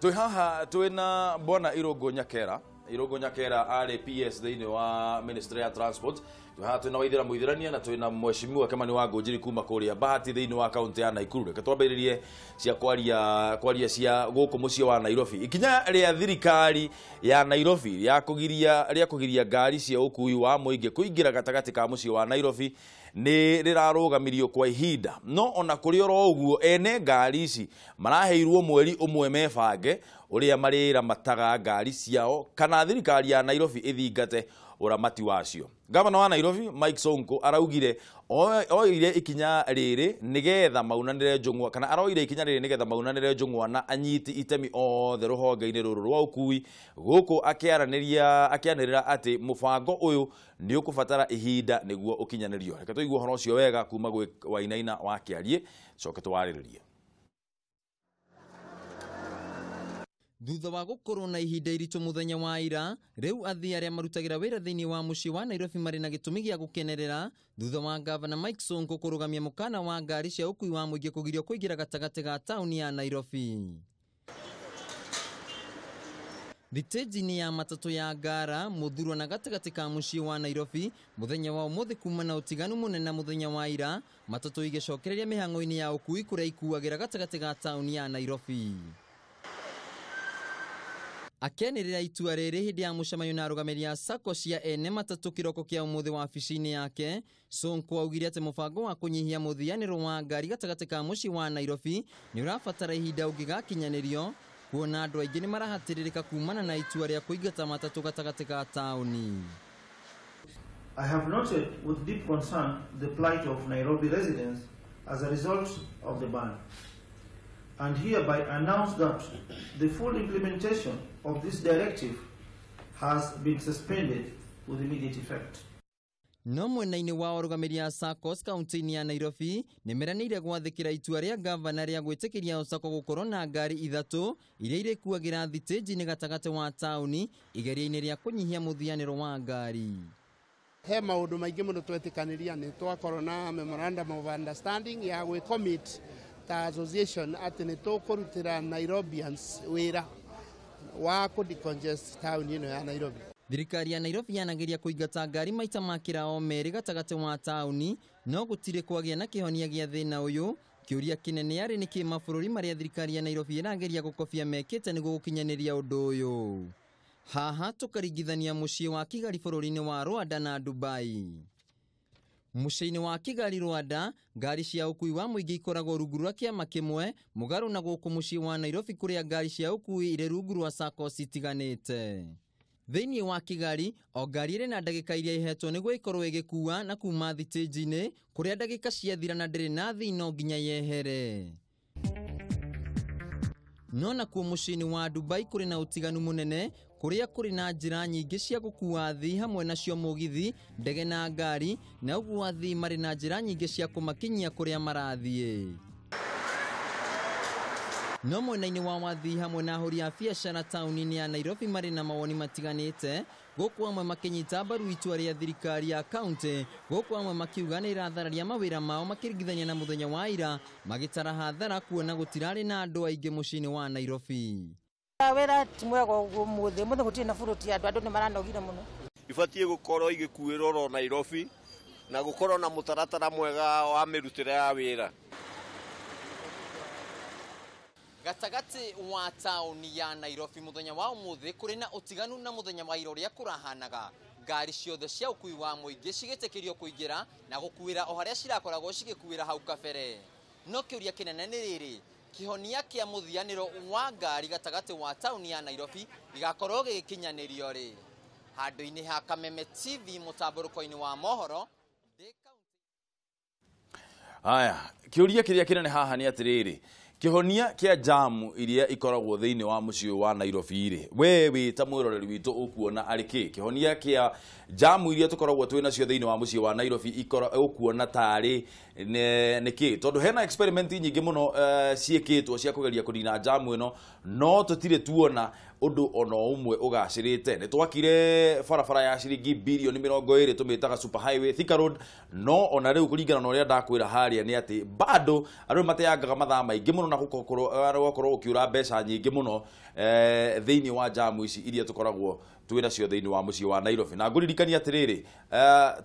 Twĩ haha twĩna bwana Irũngũ Nyakera. Irũngũ Nyakera arĩ PS thĩinĩ wa Ministry ya Transport. Twĩ haha twĩna Waithera Mũithĩrania na twĩna Mheshimiwa Kimani wa Ngũnjiri kuma kũrĩa Bahati thĩinĩ wa kaunti ya Nakuru. Reke twambĩrĩrie cia kwaria cia gũkũ mũciĩ wa Nairobi. Ikinya rĩa thirikari ya Nairobi rĩa kũgiria ngari cia ũkui wa mũingĩ kũingĩra gatagatĩ ka mũciĩ wa Nairobi nĩ rĩrarũgamirio kwa ihinda. No ona kũrĩ oro ũguo, ene ngari ici maraheirwo mweri ũmwe mebange ũrĩa marĩramataga ngari ciao kana thirikari ya Nairobi ĩthingate ũramati wacio. Gavana wa Nairobi Mike Sonko araugire oire ikinya rĩrĩ nĩgetha maunanĩre njũng'wa, kana aroire ikinya rĩrĩ nĩgetha maunanĩre njũng'wa na anyiti itemi othe rũhonge-inĩ rũrũ rwa ũkui, gũkũ akĩanĩrĩra atĩ mũbango ũyũ nĩ ũkũbatara ihinda nĩguo ũkinyanĩrio. Reke tũigue ũhoro ũcio wega kuma gwĩ Wainaina wa Kĩariĩ, coke tũwarĩrĩrie. Thutha wa gũkorwo na ihinda iritũ mũthenya wa ira, rĩu athii arĩa marutagĩra wĩra thĩinĩ wa mũciĩ wa Nairobi marĩ na gĩtũmi gĩa gũkenerera thutha wa gavana Mike Sonko kũrũgamia mũkana wa ngari cia ũkui wa mũingĩ kũgirio kũingĩra gatagatĩ ga taũni ya Nairobi. Thitĩnji-inĩ ya matatũ ya Ngara, Mũthurwa na gatagatĩ ka mũciĩ wa Nairobi mũthenya wa ũmũthĩ kuma na ũtiganu mũnene na mũthenya wa ira, matatũ igĩcokereria mĩhang'o-inĩ ya ũkui kũrĩa ikuagĩra gatagatĩ ga taũni ya Nairobi. Akĩanĩrĩra itua rĩrĩ hĩndĩ ya mũcemanio na arũgamĩrĩri a sacco cia ene matatũ kĩroko kĩa ũmũthĩ wabici-inĩ yake, Sonko augire atĩ mũbango wa kũnyihia mũthianĩro wa ngari gatagatĩ ka mũciĩ wa Nairobi nĩ ũrabatara ihinda ũngĩgakinyanĩrio, kuona andũ aingĩ nĩ marahatĩrĩrĩka kumana na itua rĩa kũingata matatũ gatagatĩ ka taũni. I have noted with deep concern the plight of Nairobi residents as a result of the ban, and hereby announce that the full implementation of this directive has been suspended with immediate effect. No mwena-inĩ wa arũgamĩrĩri a SACCOS kaunti-inĩ ya Nairobi nĩ meranĩire gwathĩkĩra itua rĩa gavana rĩa gwĩtĩkĩria SACCO gũkorwo na ngari ithatũ iria irĩkuagĩra thitĩnji-inĩ gatagatĩ wa taũni igeria-inĩ rĩa kũnyihia mũthianĩro wa ngari. He maũndũ maingĩ mũno twetĩkanĩria, nĩ twakorwo na memorandum of understanding ya gwĩcommit ta association atĩ nĩ tũkũrutĩra Nairobians wĩra wa kũ decongest taũni ĩno ya Nairobi. Thirikari ya Nairobi yanageria kũingata ngari maita makĩra o merĩ gatagatĩ wa taũni, no gũtirĩ kwagĩa na kĩhonia gĩa thĩna ũyũ. Kĩũria kĩnene arĩ nĩkĩ mabũrũri marĩa thirikari ya Nairobi ĩrageria gũkobia mekĩte nĩguo gũkinyanĩria ũndũ ũyũ. Haha tũkaringithania mũciĩ wa Kigali bũrũri-inĩ wa Rwanda na Dubai. Mũciĩ-inĩ wa Kigali Rwanda, ngari cia ũkui wa mũingĩ ikoragwo rungu rwa kĩama kĩmwe, mũgarũ na gũkũ mũciĩ wa Nairobi kũrĩa ngari cia ũkui irĩ rungu rwa SACCOS itiganĩte. Thĩinĩ wa Kigali, o ngari ĩrĩ na ndagĩka iria ihetwo nĩguo ĩkorwo ĩgĩkua na kuma thitĩnji-inĩ, kũrĩa ndagĩka ciathira na ndĩrĩ na thii no nginya yehere. No nakuo mũciĩ-inĩ wa Dubai kũrĩ na ũtiganu mũnene, kũrĩa kũrĩ na njĩra nyingĩ cia gũkua athii hamwe nacio mũgithi, ndege na ngari, na ũguo athii marĩ na njĩra nyingĩ cia kũmakinyia kũrĩa marathiĩ. No mwena-inĩ wa wathii hamwe na ahũri a biacara taũni-inĩ ya Nairobi marĩ na mawoni matiganĩte, gũkũ amwe makĩnyita mbaru itua rĩa thirikari ya kaunti, gũkũ amwe makiuga nĩ ĩrathararia mawĩra mao makĩringithania na mũthenya wa ira, magĩtara hathara kuona gũtirarĩ na andũ aingĩ mũciĩ-inĩ wa Nairobi. Wĩra ti mwega ũguo mũthĩ, mũthĩ gũtirĩ na burũti andũ, andũ nĩ maranogire mũno. Ibatiĩ gũkorwo igĩkuĩrwo oro Nairobi na gũkorwo na mũtaratara mwega wa mĩrutĩre ya wĩra. Gatagatĩ wa taũni ya Nairobi mũthenya wa ũmũthĩ kũrĩ na ũtiganu na mũthenya wa ira ũrĩa kũrahanaga. Ngari ciothe cia ũkui wa mũingĩ cigĩtĩkĩrio kũingĩra na gũkuĩra o harĩa cirakoragwo cigĩkuĩra hau kabere. No kĩũria kĩnene nĩ rĩrĩ, kĩhonia kĩa mũthianĩro wa ngari gatagatĩ wa taũni ya Nairobi gĩgakorwo gĩgĩkinyanĩrio rĩ? Handũ-inĩ ha Kameme TV mũtambũrũko-inĩ wa mohoro. Haya, kĩũria kĩrĩa kĩnene haha nĩ atĩrĩrĩ, kĩhonia kĩa jamu iria ikoragwo thĩinĩ wa mũciĩ wa Nairobi rĩ, we wĩ ta mwĩroreri witũ ũkuona arĩ kĩ? Kĩhonia kĩa jamu iria tũkoragwo twĩ nacio thĩinĩ wa mũciĩ wa Nairobi ũkuona tarĩ nĩ kĩ? Tondũ hena experiment nyingĩ mũno ciĩkĩtwo cia kũgeria kũnina jamu ĩno, no tũtirĩ tuona undu ona umwe ugacirite. Ni twakire barabara ya ciringi bilioni 20 tumitaga super highway Thika Road, no ona riu kuringana na uria ndakwira haria ni ati bado andu mateangaga mathaa maingi muno na gukorwo ukiura mbeca nyingi muno thiini wa jamu ici iria tukoragwo twina cio thiini wa mucii wa Nairobi. Na nguririkania atiriri,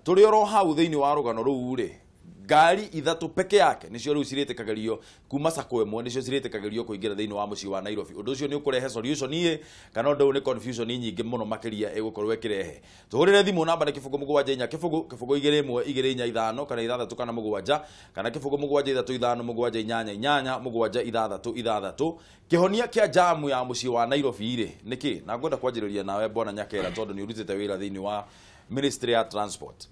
turi oro hau thiini wa rugano ruu ri, ngari ithatu peke yake nicio riu ciritikagirio kuma sako imwe, nicio ciritikagirio kuingira thiini wa mucii wa Nairobi. Undu ucio ni ukurehe solution ii kana undu ni confusion nyingi muno makiria igukorwo ikirehe. Tuhurire thimu namba ni 0 7 4 0 0 2 1 2 4 5 kana 6 kana 7 kana 0 7 3 5 7 8 8 7 6 6. Kihonia kia jamu ya mucii wa Nairobi ri niki? Na ngwenda kwanjiriria nawe Bwana Nyakera tondu ni urutite wira thiini wa Ministry ya Transport.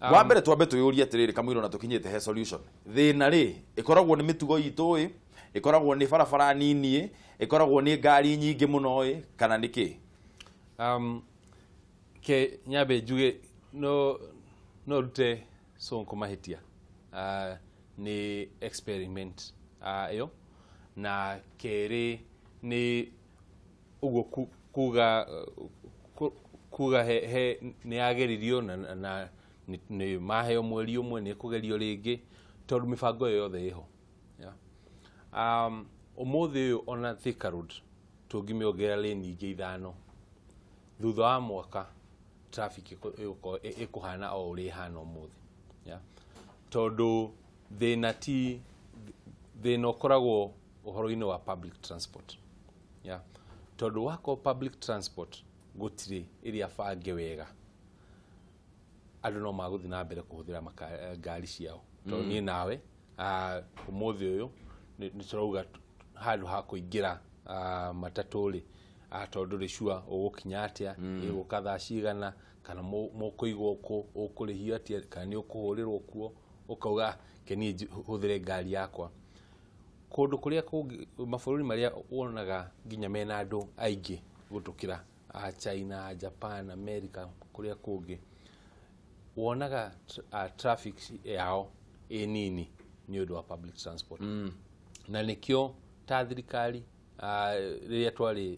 Wa mbere twambe twiyurie atiriri kamwiro na tukinyite he solution. Thina ri ikoragwo ni mitugo itu i, ikoragwo ni barabara nini, ikoragwo ni ngari nyingi muno i, kana niki? Ke nyambe njuge no rute Sonko mahitia ni experiment iyo, na keri ni uguo kuga kuga he ni yageririo na ni maheo mweri umwe ni kugerio ringi tondu mibango yothe iho. Umuthi uyu ona Thika Road tungimiongerera lane ingĩ 5 thutha wa mwaka traffic ikuhana o ũrĩa ĩhana ũmũthĩ. Tondu thĩna ti thĩna ũkoragwo ũhoro-inĩ wa public transport. Tondu wako public transport gũtirĩ ĩrĩa bange wega, andũ no magũthiĩ na mbere kũhũthĩra ngari ciao. Tondũ niĩ nawe ũmũthĩ ũyũ nĩ tũrauga handũ ha kũingĩra matatũ rĩ, tondũ rĩ sure ũgũkinya atĩa, ĩgũka thaa cigana, kana mũkũigwo kũ, ũkũrĩhio atĩa, kana nĩ ũkũhũrĩrwo kuo, ũkauga ke niĩ hũthĩre ngari yakwa. Kũndũ kũrĩa kũngĩ mabũrũri marĩa wonaga nginya mena andũ aingĩ gũtũkĩra China, Japan, America, kũrĩa kũngĩ wonaga traffic yao ĩ nini nĩ ũndũ wa public transport. Na nĩkĩo ta thirikari rĩrĩa twarĩ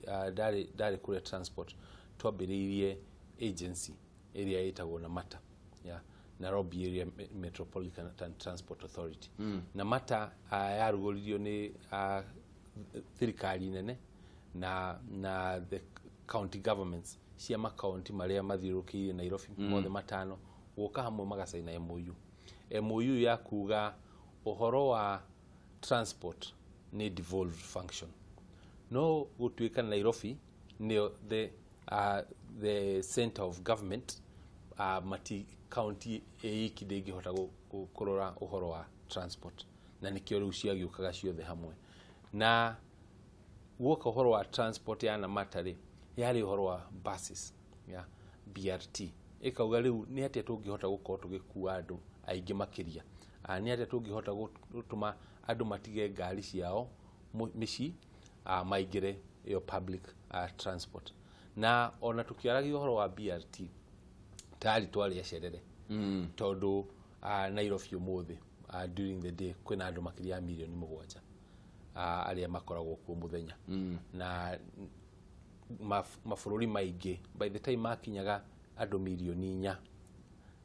ndarĩ kũrĩa transport twambĩrĩirie agency ĩrĩa ĩtagwo NAMATA, Nairobi Area Metropolitan Transport Authority. NAMATA yarugũririo nĩ thirikari nene na the county governments cia makaunti marĩa mathiũrũrũkĩirie Nairobi mothe 5 gũka hamwe magacaina MOU. MOU ya kuga ũhoro wa transport ni devolved function. No gũtuĩka Nairobi nĩyo the center of government, mati county ĩiki ndĩngĩhota kũrora ũhoro wa transport, na nĩkĩo rĩu ciagĩũkaga ciothe hamwe. Na guoka ũhoro wa transport ya NAMATA rĩ, yarĩ ũhoro wa buses ya BRT. Ĩkauga rĩu nĩ atĩa tũngĩhota gũkorwo tũgĩkua andũ aingĩ makĩria, nĩ atĩa tũngĩhota gũtũma andũ matige ngari ciao mĩciĩ, maingĩre ĩyo public transport. Na ona tũkĩaragia ũhoro wa BRT tayari twarĩ acerere, tondũ Nairobi ũmũthĩ during the day kwĩna andũ makĩria ya milioni 7 arĩa makoragwo kuo mũthenya. Na mabũrũri maingĩ by the time makinyaga andũ milioni 4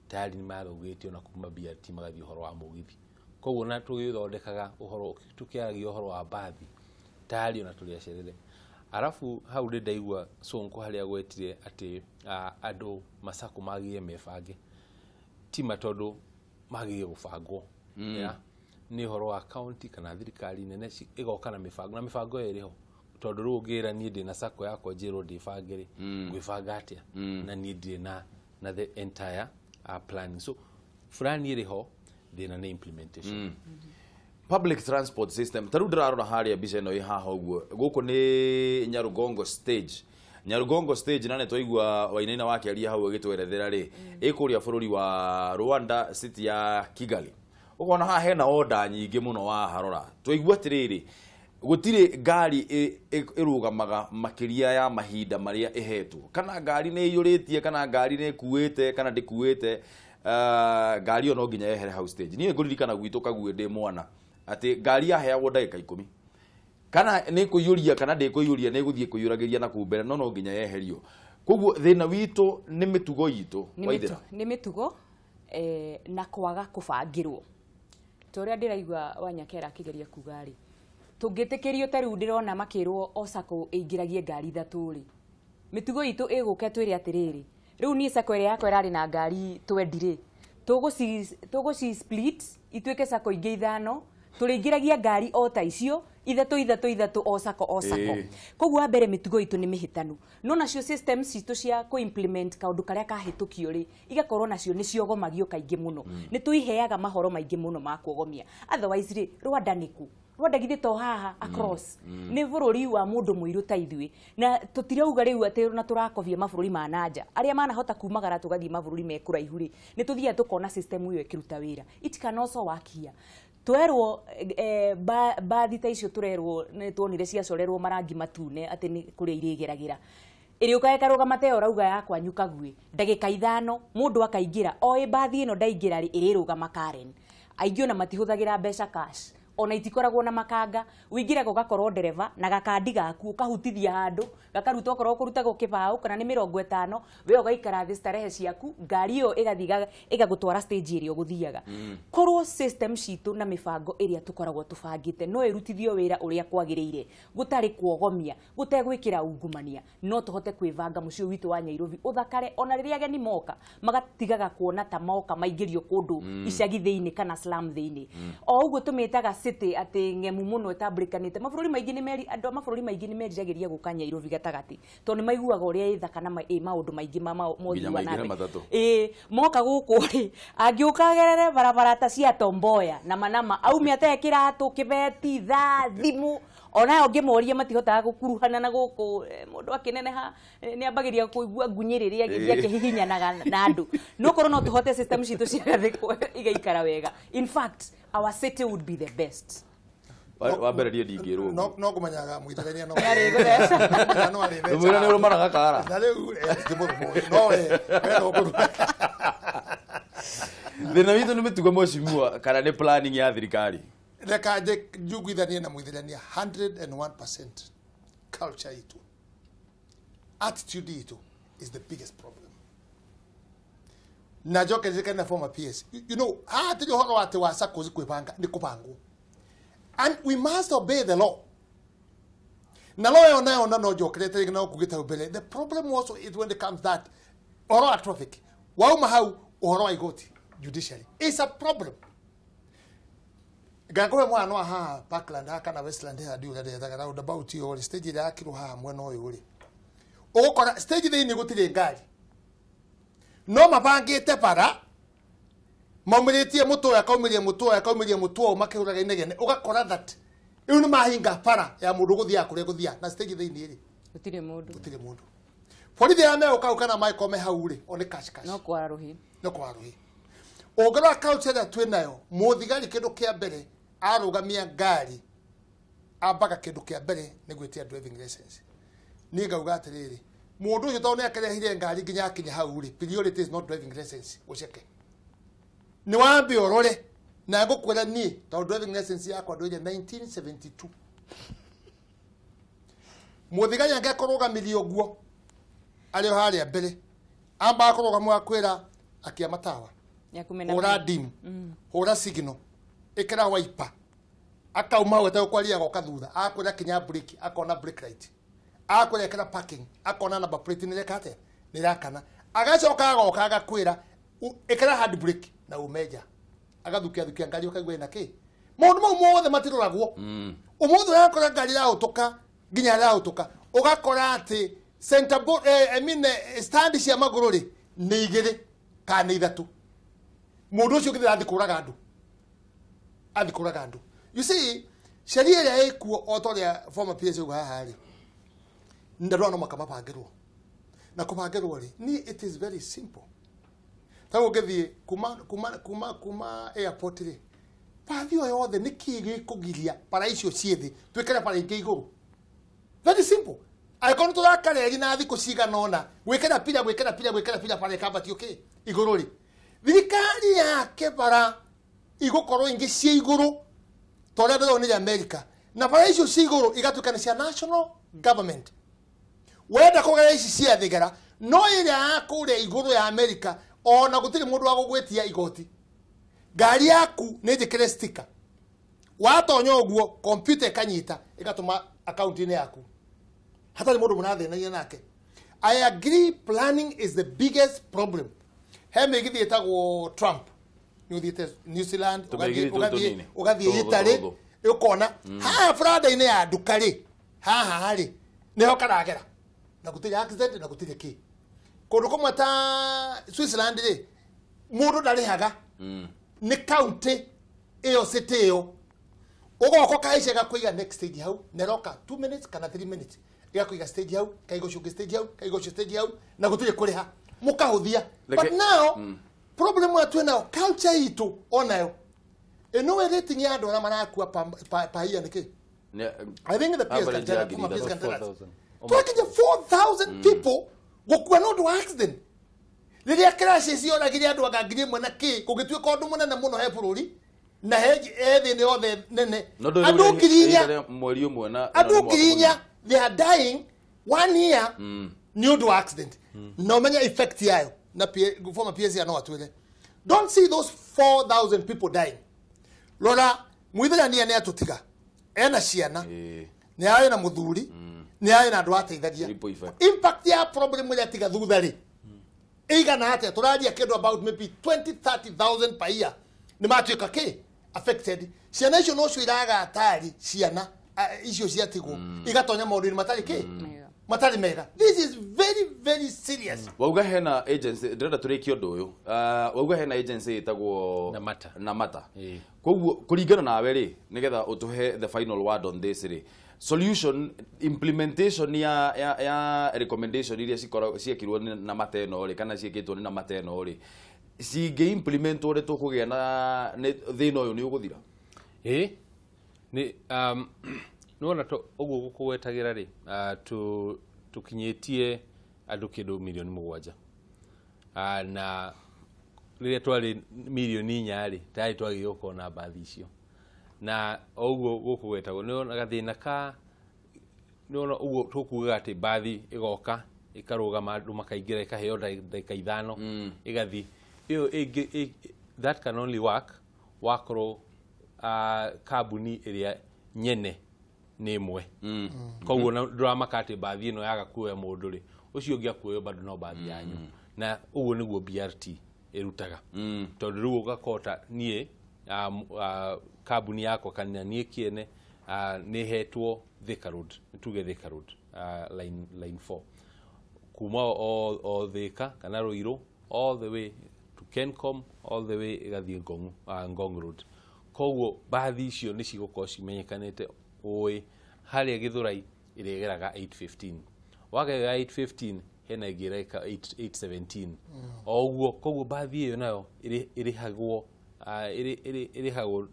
tayari nĩ mathũgĩtio na kuma BRT magathiĩ ũhoro wa mũgithi. Koguo na tũgĩthondekaga ũhoro tũkĩaragia ũhoro wa mbathi tayari ona tũrĩ acerere. Arabu hau ndĩ ndaigua Sonko harĩa gwetire atĩ andũ masako magĩrĩire mebange, tima tondũ magĩrĩire gũbangwo. Nĩ ũhoro wa county kana thirikari nene ĩgoka na mĩbango, na mĩbango ĩyo ĩrĩho. Tondũ rĩu ũngĩra niĩ ndĩna sako yakwa njĩrwo ndĩbange rĩ, ngwĩbanga atĩa? Na niĩ ndirĩ na the entire planning. So fulani ĩrĩho, thĩna nĩ implementation. Public transport system ta rĩu ndĩrarora harĩa mbica ĩno ĩ haha ũguo, gũkũ nĩ Nyarugongo stage. Nyarugongo stage na nĩ twaigua Wainaina wakĩaria hau agĩtwerethera rĩ, ĩ kũrĩa bũrũri wa Rwanda, city ya Kigali. Ũkona haha hena order nyingĩ mũno waharora. Twaigua atĩrĩrĩ, gũtirĩ ngari ĩrũgamaga makĩria ya mahinda marĩa ĩhetwo, kana ngari nĩ ĩiyũrĩtie, kana ngari nĩ ĩkuĩte, kana ndĩkuĩte, ngari ĩyo no nginya yehere hau stage. Niĩ ngũririkana gwitũ Kaguĩ ndĩ mwana atĩ ngari yaheagwo ndagĩka 10 Kana nĩ kũiyũria kana ndĩkũiyũria nĩ gũthiĩ kũiyũragĩria na kũu mbere no no nginya yeherio. Koguo thĩna witũ nĩ mĩtugo itũ Waithera. Nĩ mĩtugo na kwaga kũbangĩrwo. Ta ũrĩa ndĩraigua Wanyakera akĩgeria kuga rĩ, tũngĩtĩkĩrio ta rĩu ndĩrona makĩrwo o sacco ĩingĩragie ngari ithatũ rĩ, mĩtugo itũ ĩgũke twĩre atĩrĩrĩ, rĩu niĩ sacco ĩrĩa yakwa ĩrarĩ na ngari 20 rĩ, tũgũci split ituĩke sacco ingĩ ithano, tũrĩingĩragia ngari o ta icio ithatũ ithatũ ithatũ o sacco o sacco. Koguo wa mbere mĩtugo itũ nĩ mĩhĩtanu, no nacio systems citũ cia kũ-implement kaũndũ karĩa kahĩtũkio rĩ, igakorwo nacio nĩ ciogomagio kaingĩ mũno. Nĩ tũiheaga mahoro maingĩ mũno ma kuogomia. Otherwise rĩ, Rwanda nĩkũ? Rwanda githĩ to haha across nĩ bũrũri wa mũndũ mũirũ ta ithuĩ, na tũtirauga rĩu atĩ na tũrakobia mabũrũri ma nanja arĩa manahota kumagara tũgathiĩ mabũrũri me kũraihu rĩ, nĩ tũthiaga tũkona system ĩyo ĩkĩruta wĩra. It can also work here. Twerwo bathi ta icio tũrerwo nĩ tuonire ciacorerwo marangi matune atĩ nĩ kũrĩa irĩgeragĩra, ĩrĩũkaga ĩkarũgama ta ĩyo ũrauga ya kwanyu Kagui, ndagĩka ithano mũndũ akaingĩra, oĩ bathi ĩno ndaingĩra rĩ, ĩrĩrũgama Karen. Aingĩ ona matihũthagĩra mbeca cash, ona itikoragwo na makanga, ũingĩraga ũgakorwo ndereba na gakandi gaku ũkahutithia handũ gakaruta okorwo ũkũrutagwo kĩbaũ kana nĩ 50, we ũgaikara thĩ starehe ciaku, ngari ĩyo ĩgathiĩ ĩgagũtwara stage ĩrĩa ũgũthiaga. Korwo system citũ na mĩbango ĩrĩa tũkoragwo tũbangĩte no ĩrutithio wĩra ũrĩa kwagĩrĩire, gũtarĩ kuogomia, gũtegwĩkĩra ungumania, no tũhote kwĩbanga mũciĩ witũ wa Nairobi ũthakare, ona rĩrĩa ageni moka magatigaga kuona ta moka maingĩrio kũndũ icagi thĩinĩ kana slum thĩinĩ. O ũguo tũmĩtaga city atĩ ng'emu mũno ĩtambũrĩkanĩte, mabũrũri maingĩ nĩ meri, andũ a mabũrũri maingĩ nĩ meriragĩria gũka Nairobi gatagatĩ tondũ nĩ maiguaga ũrĩa ĩthaka na ĩ maũndũ maingĩ ma mothii wa na mbere. Moka gũkũ rĩ, angĩũka agerere barabara ta cia Tomboya na Manama, aume atee kĩratũ, kĩbeti, thaa, thimũ, onayo ngĩmoria matihotaga gũkuruhana na gũkũ. Mũndũ akĩneneha nĩ ambagĩria kũigua ngunyĩrĩrĩ agĩthiĩ akĩhihinyanaga na andũ. No korwo no tũhote system citũ ciagathĩkwo igaikara wega, in fact our city would be the best. Wa mbere niĩ ndingĩrwo no ngũmenyaga mũithĩrania no nĩarĩgũtheca no arĩtheca mũira nĩ ũrũmanaga kara na rĩu ndimũrũmũ no we no ngũrũma. Thĩna witũ nĩ mĩtugo mheshimiwa, kana nĩ planning ya thirikari? Reka njiguithanie na mũithĩrania 101%. Culture itu, attitude itu is the biggest problem. Na njoke ndirikane na former PS, you know, hatirĩ ũhoro wa atĩ wa SACCOs kwĩbanga, nĩ kũbangwo, and we must obey the law. Na law ĩyo nayo na no njokerete rĩngĩ na ũkugĩte hau mbere, the problem also is when it comes that ũhoro wa traffic wauma hau, ũhoro wa igoti, judiciary is a problem. Ngakũhe mwana wa haha Parkland haha kana Westland haha ndiũĩ ũrĩa ndĩretaga roundabout ĩyo rĩ, stage ĩrĩa yakirwo haha mwena ũyũ rĩ, ũgũkora stage thĩinĩ gũtirĩ ngari, no mabangĩte bara maumĩrĩtie mũtũ ũyũ akaumĩria mũtũ ũyũ akaumĩria mũtũ ũyũ makĩhũraga inegene, ũgakora that rĩu nĩ mahinga bara ya mũndũ gũthiaga kũrĩa gũthiaga, na stage thĩinĩ rĩ gũtirĩ mũndũ, gũtirĩ mũndũ. Borithi arĩa megũka hau kana mangĩkorwo me hau rĩ, o nĩ cash cash, no kwara rũhĩ, no kwara rũhĩ. Ũngĩrora culture ĩrĩa twĩ nayo, mũthigari kĩndũ kĩa mbere arũgamia ngari ambaga kĩndũ kĩa mbere nĩ gwĩtia driving license. Niĩ ngauga atĩrĩrĩ, mũndũ ũcio tondũ nĩ akĩrehire ngari nginya akinya hau rĩ, priority is not driving license, ũceke nĩ wambe ũrore. Na ngũkwĩra niĩ tondũ driving license yakwa ndũire 1972, mũthigari angĩakũrũgamirie ũguo arĩ o harĩa mbere, ambaga kũrũgama akwĩra akia matawa, hũra dim, hũra signal, ĩkĩra wiper, akauma hau ategũkwaria agoka thutha, akwĩra kinya brake, akona brake light, akwĩra ĩkĩra parking, akona number plate nĩ ĩreka atĩa, nĩ ĩrakana, agacoka agoka agakwĩra ĩkĩra hand brake na ume nja, agathukia thukia ngari ũkaigua ĩna kĩ. Maũndũ mau mothe matiroragwo. Ũmũthĩ ũrakora ngari ĩrahũtũka nginya ĩrahũtũka, ũgakora atĩ center board, I mean stand cia magũrũ rĩ nĩ igĩrĩ kana nĩ ithatũ. Mũndũ ũcio ũngĩ arathiĩ kũraga andũ, athiĩ kũraga andũ. You see, sheria ĩrĩa ĩkuo o ta ũrĩa former PS auga haha rĩ, ndandũ no mũhaka mabangĩrwo. Na kũbangĩrwo rĩ, ni it is very simple. Ta ũngĩthiĩ kuma kuma kuma kuma airport rĩ, bathi o yothe nĩ kĩĩ gĩkũgiria bara icio ciĩ thĩ twĩkĩre bara ingĩ igũrũ? Very simple. Angĩkorwo nĩ tũraka reri na thikũ cigana ũna, gwĩkĩra pira gwĩkĩra pira gwĩkĩra pira bara ĩkambatio kĩ igũrũ rĩ, thirikari yake bara igũkorwo ingĩ ciĩ igũrũ ta ũrĩa ndĩronire America. Na bara icio cia igũrũ igatuĩka nĩ cia national government. Wenda kũgera ici cia thigara no ĩrĩa ya kũrĩa igũrũ ya America ona gũtirĩ mũndũ wa gũgwĩtia igoti. Ngari yaku nĩ njĩkĩre sticker. Watonya ũguo computer ĩkanyita ĩgatũma akaunti-inĩ yaku. Hatarĩ mũndũ mũrathĩnagia nake. I agree planning is the biggest problem. He mĩgithi ĩtagwo Trump. Nĩ ũthiĩte New Zealand, ũgathiĩ Italy, ũkona haha baranda-inĩ ya nduka rĩ, haha rĩ, nĩho karagera. Na gũtirĩ accident na gũtirĩ kĩ. Kũndũ kũmwe ta Switzerland rĩ, mũndũ ndarĩhaga. Nĩ county ĩyo city ĩyo. Ũgoka ũkahaica ĩgakũiga next stage hau, na ĩroka 2 minutes kana 3 minutes. Ĩgakũiga stage hau, kaiga ũcio ũngĩ stage hau, kaiga ũcio stage hau, na gũtirĩ kũrĩha. Mũkahũthia. But now, problem ĩrĩa twĩ nayo, culture itũ onayo, ĩno rating ya andũ arĩa marakua pahia nĩ kĩ? I think the PS can tell us. Twakinya 4,000 people gũkua nĩ ũndũ wa accident. Rĩrĩa crashes cioragire andũ anga 1,000 na kĩ, kũngĩtuĩka ũndũ mũnene mũno he bũrũri, na he thĩ yothe nene. Andũ 4,000, mweri ũmwe na andũ 4,000 they are dying 1 year nĩ ũndũ wa accident. Na ũmenye effect yayo na former PS no atwĩre. Don't see those 4,000 people dying. Rora mwithirania nĩ atũtiga. Ena ciana, nĩ arĩ na mũthuri, nĩ arĩ na andũ ateithagia. Impact ya problem ĩrĩa tiga thutha rĩ, ĩigana atĩa? Tũraria kĩndũ about maybe 20, 30,000 per year. Nĩ matuĩka kĩ? Affected. Ciana icio nocio iraga atari ciana icio ciatigwo igatonya maũndũ-inĩ matarĩ kĩ? Matarĩ mega. This is very very serious. Wauga hena agency ndĩrenda tũrĩkie ũndũ ũyũ. Wauga hena agency ĩtagwo Namata. Namata. Koguo kũringana nawe rĩ, nĩgetha ũtũhe the final word on this rĩ, solution implementation ya recommendation iria cikoragwo ciekirwo nĩ Namata ĩno rĩ, kana ciĩkĩtwo nĩ Namata ĩno rĩ, cingĩ implement ũrĩa tũkũgĩa na thĩna ũyũ nĩ ũgũthira? Ĩĩ nĩ nĩwona ũguo gũkũgwetagĩra rĩ, tũkinyĩtie andũ kĩndũ 7 milioni. Na rĩrĩa twarĩ 4 milioni rĩ, tayarĩ twagĩrĩirwo gũkorwo na mbathi icio. Na ũguo gũkũgwetagwo nĩwona gathĩna ka nĩwona ũguo tũkugaga atĩ mbathi ĩgoka ĩkarũgama andũ makaingĩra ĩkaheo ndagĩka 5 ĩgathiĩ. Ĩyo ĩngĩ that can only work wakorwo kambuni ĩrĩa nyene nĩ ĩmwe. Koguo ndũramaka atĩ mbathi ĩno yaga kuoya mũndũ rĩ, ũcio ũngĩ akuoyo bado no mbathi yanyu. Na ũguo nĩguo BRT ĩrutaga. Tondũ rĩu ũgakorwo ta niĩ kambuni yakwa kana niĩ kĩene nĩ hetwo Thika Road, tuge Thika Road line 4 kuma o Thika kana Ruiru all the way to Kencom, all the way ĩgathiĩ Ngong Road. Koguo mbathi icio nĩ cigũkorwo cimenyekanĩte ũĩ harĩa Gĩthũrai ĩrĩgeraga 8:15, wagera 8:15 hena ĩngĩ ĩreka 8:17 o ũguo. Koguo mbathi ĩyo nayo ĩrĩhagwo ĩrĩhagwo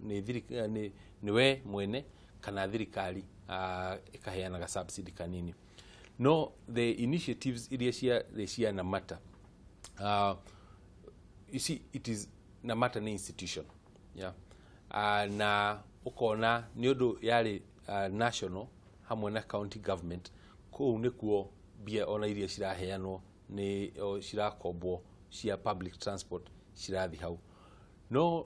nĩ we mwene kana thirikari ĩkaheanaga subsidy kanini. No the initiatives iria ciarĩ cia Namata, you see it is Namata nĩ institution, yeah. Na ũkona nĩ ũndũ yarĩ national hamwe na county government, kũu nĩkuo mbia ona iria ciraheanwo nĩ cirakombwo cia public transport cirathi hau. No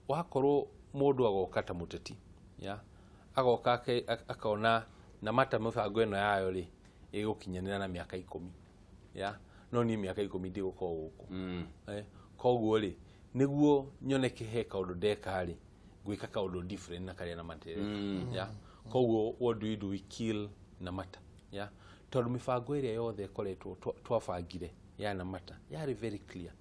wakorwo mũndũ agoka ta mũteti, yeah, agoka akaona Namata mĩbango ĩno yayo rĩ ĩgũkinyanĩra na mĩaka 10, yeah, no niĩ mĩaka 10 ndigũkorwo gũkũ. Koguo rĩ nĩguo nyoneke he kaũndũ ndeka rĩ, gwĩka kaũndũ different na karĩa Namata ĩreka, yeah. Koguo what do we do? We kill Namata, yeah, tondũ mĩbango ĩrĩa yothe ĩkoretwo twabangire ya Namata yarĩ very clear.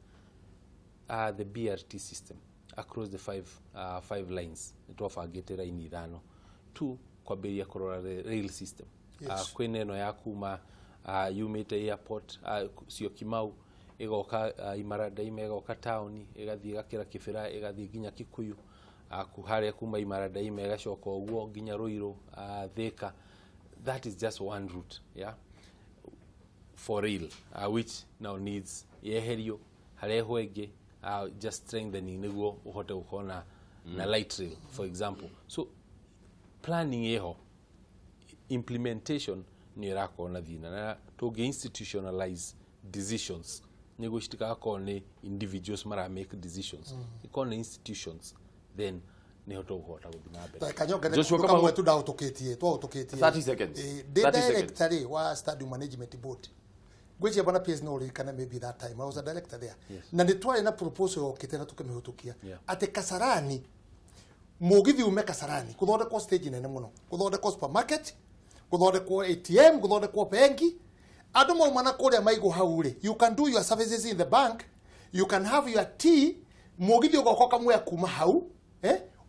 The BRT system across the five lines nĩtwabangĩte raini 5 tu kwambĩrĩria kũrora the rail system. Kwĩna ĩno ya kuma yumĩte airport Syokimau ĩgoka Imaradaima ĩgoka taũni ĩgathiĩ ĩgakĩra Kĩbĩra ĩgathiĩ nginya Kikuyu, harĩa kuma Imaradaima ĩgacoka ũguo nginya Ruiru, Thika. That is just one route, yeah, for rail, which now needs yeherio harehwo ĩngĩ, just strengthening nĩguo ũhote gũkorwo na light rail for example. So Planning ĩho, implementation nĩ ĩrakorwo na thĩna, na tũngĩ institutionalize decisions nĩguo citigakorwo nĩ individuals mara make decisions, ikorwo nĩ institutions, then nĩho tũkũhota gũthiĩ na mbere. Kanyonge Joshua kamwe Kamau. tu ndahũtũkĩtie twahũtũkĩtie. 30 seconds. Ndĩ 30 seconds. director rĩ wa stadium management board, ngwĩciria bwana PS no ũririkane, maybe that time I was a director there. Na nĩ twarĩ na proposal yokĩte na tũkĩmĩhũtũkia atĩ Kasarani, mũgithi ume Kasarani, kũthondekwo stage nene mũno, kũthondekwo supermarket, kũthondekwo ATM, kũthondekwo bengi, andũ mauma na kũrĩa maigwo hau rĩ, you can do your services in the bank, you can have your tea, mũgithi ũgoka ũkamuoya kuma hau,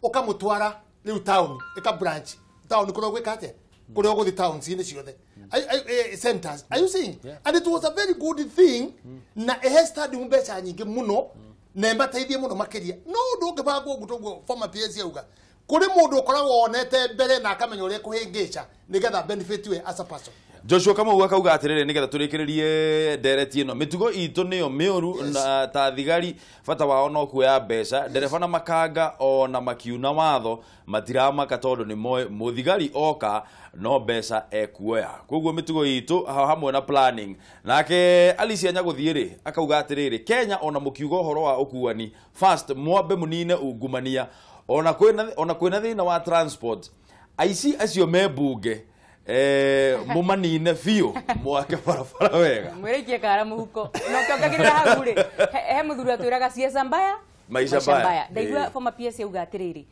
ũkamũtwara rĩu town, ĩka branch town kũrĩa ũgwĩka atĩa, kũrĩa ũgũthiĩ towns-inĩ ciothe. Centers, are you seeing? And it was a very good thing, na ĩhe stadium mbeca nyingĩ mũno na ĩmateithie mũno makĩria. No ũndũ ũngĩbangwo ũguo toguo former PS auga, kũrĩ mũndũ ũkoragwo wonete mbere na akamenya ũrĩa ekũhĩngĩca nĩgetha benefit we as a person. Joshua Kamau akauga atiriri, nigetha turikiririe ndereti ĩno, mĩtugo itũ nĩyo mĩũru na ta thigari bata wao no kuoya mbeca, ndereba na makanga ona makiuna watho matiramaka tondũ nĩ moĩ mũthigari oka no mbeca ekuoya. Koguo mĩtugo itũ hamwe na planning. Nake Alicia Nyagũthiĩ rĩ akauga atĩrĩrĩ, Kenya ona mũkiuga ũhoro wa ũkuani, first mwambe mũnine ungumania, ona kwĩna thĩna wa transport, aici acio me mbunge mumanine biũ mwake barabara wega. Mwĩrĩkie kara mũhuko na ũkĩongagĩrĩra hau rĩ, he mũthuri atwĩraga ciaca mbaya maisha mbaya. Ndaigua former PS auga atĩrĩrĩ,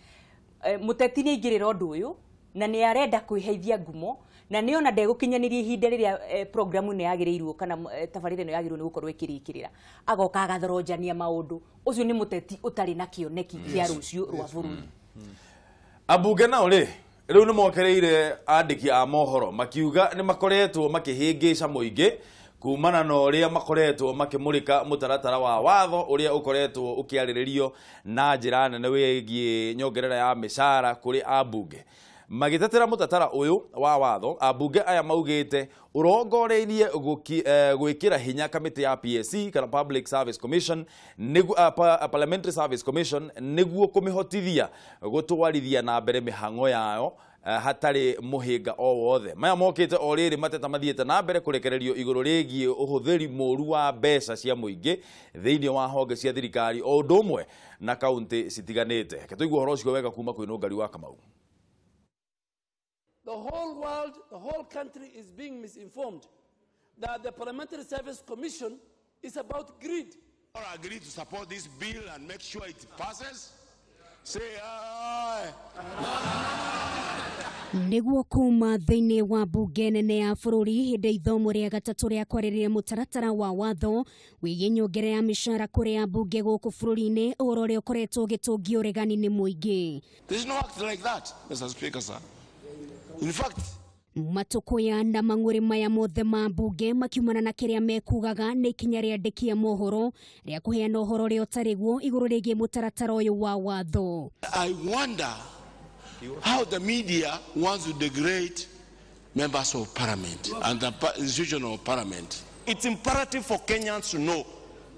mũteti nĩ aingĩrĩra ũndũ ũyũ na nĩ arenda kwĩheithia ngumo na nĩ ona ndegũkinyanĩria ihinda rĩrĩa programu ĩno yagĩrĩirwo kana tabarĩra ĩno yagĩrĩirwo nĩ gũkorwo ĩkĩrĩkĩrĩra, agoka agathoronjania maũndũ. Ũcio nĩ mũteti ũtarĩ na kĩoneki kĩa rũciũ rwa bũrũri. Ambunge nao rĩ rĩu nĩ mokereire andĩki a mohoro makiuga nĩ makoretwo makĩhĩngĩca mũingĩ kumana na ũrĩa makoretwo makĩmũrĩka mũtaratara wa watho ũrĩa ũkoretwo ũkĩarĩrĩrio na njĩra nene wĩgiĩ nyongerera ya mĩcara kũrĩ ambunge. Magĩtetera mũtatara ũyũ wa watho, ambunge aya maugĩte ũrongoreirie gwĩkĩra hinya kamĩtĩ ya PSC kana Public Service Commission nĩguo Parliamentary Service Commission nĩguo kũmĩhotithia gũtwarithia na mbere mĩhang'o yayo hatarĩ mũhĩnga o wothe. Maya mokĩte o rĩrĩ mateta mathiĩte na mbere kũrekererio igũrũ rĩgiĩ ũhũthĩri mũũru wa mbeca cia mũingĩ thĩinĩ wa honge cia thirikari o ũndũ ũmwe na kaunti citiganĩte. Reke tũigue ũhoro ũcio wega kuma kwĩ Nũngari wa Kamau. The whole world, the whole country is being misinformed that the Parliamentary Service Commission is about greed. All agree to support this bill and make sure it passes? Say aye. Nĩguo kuma thĩinĩ wa mbunge nene ya bũrũri hĩndĩ ithomo rĩa gatatũ rĩa kwarĩrĩria mũtaratara wa watho wĩgiĩ nyongera ya mĩcara kũrĩ ambunge gũkũ bũrũri-inĩ, ũhoro ũrĩa ũkoretwo ũgĩtũngio ũregani-inĩ mũingĩ. There's no act like that, Mr. Speaker, sir. In fact, matukuya na mang'ũrĩ maya mothe ma mbunge makiumana na kĩrĩa mekugaga nĩ ikinya rĩandĩki a mohoro rĩa kũheana ũhoro ũrĩa ũtarĩ guo igũrũ rĩgiĩ mũtaratara ũyũ wa watho. I wonder how the media wants to degrade members of parliament and the institution of parliament. It's imperative for Kenyans to know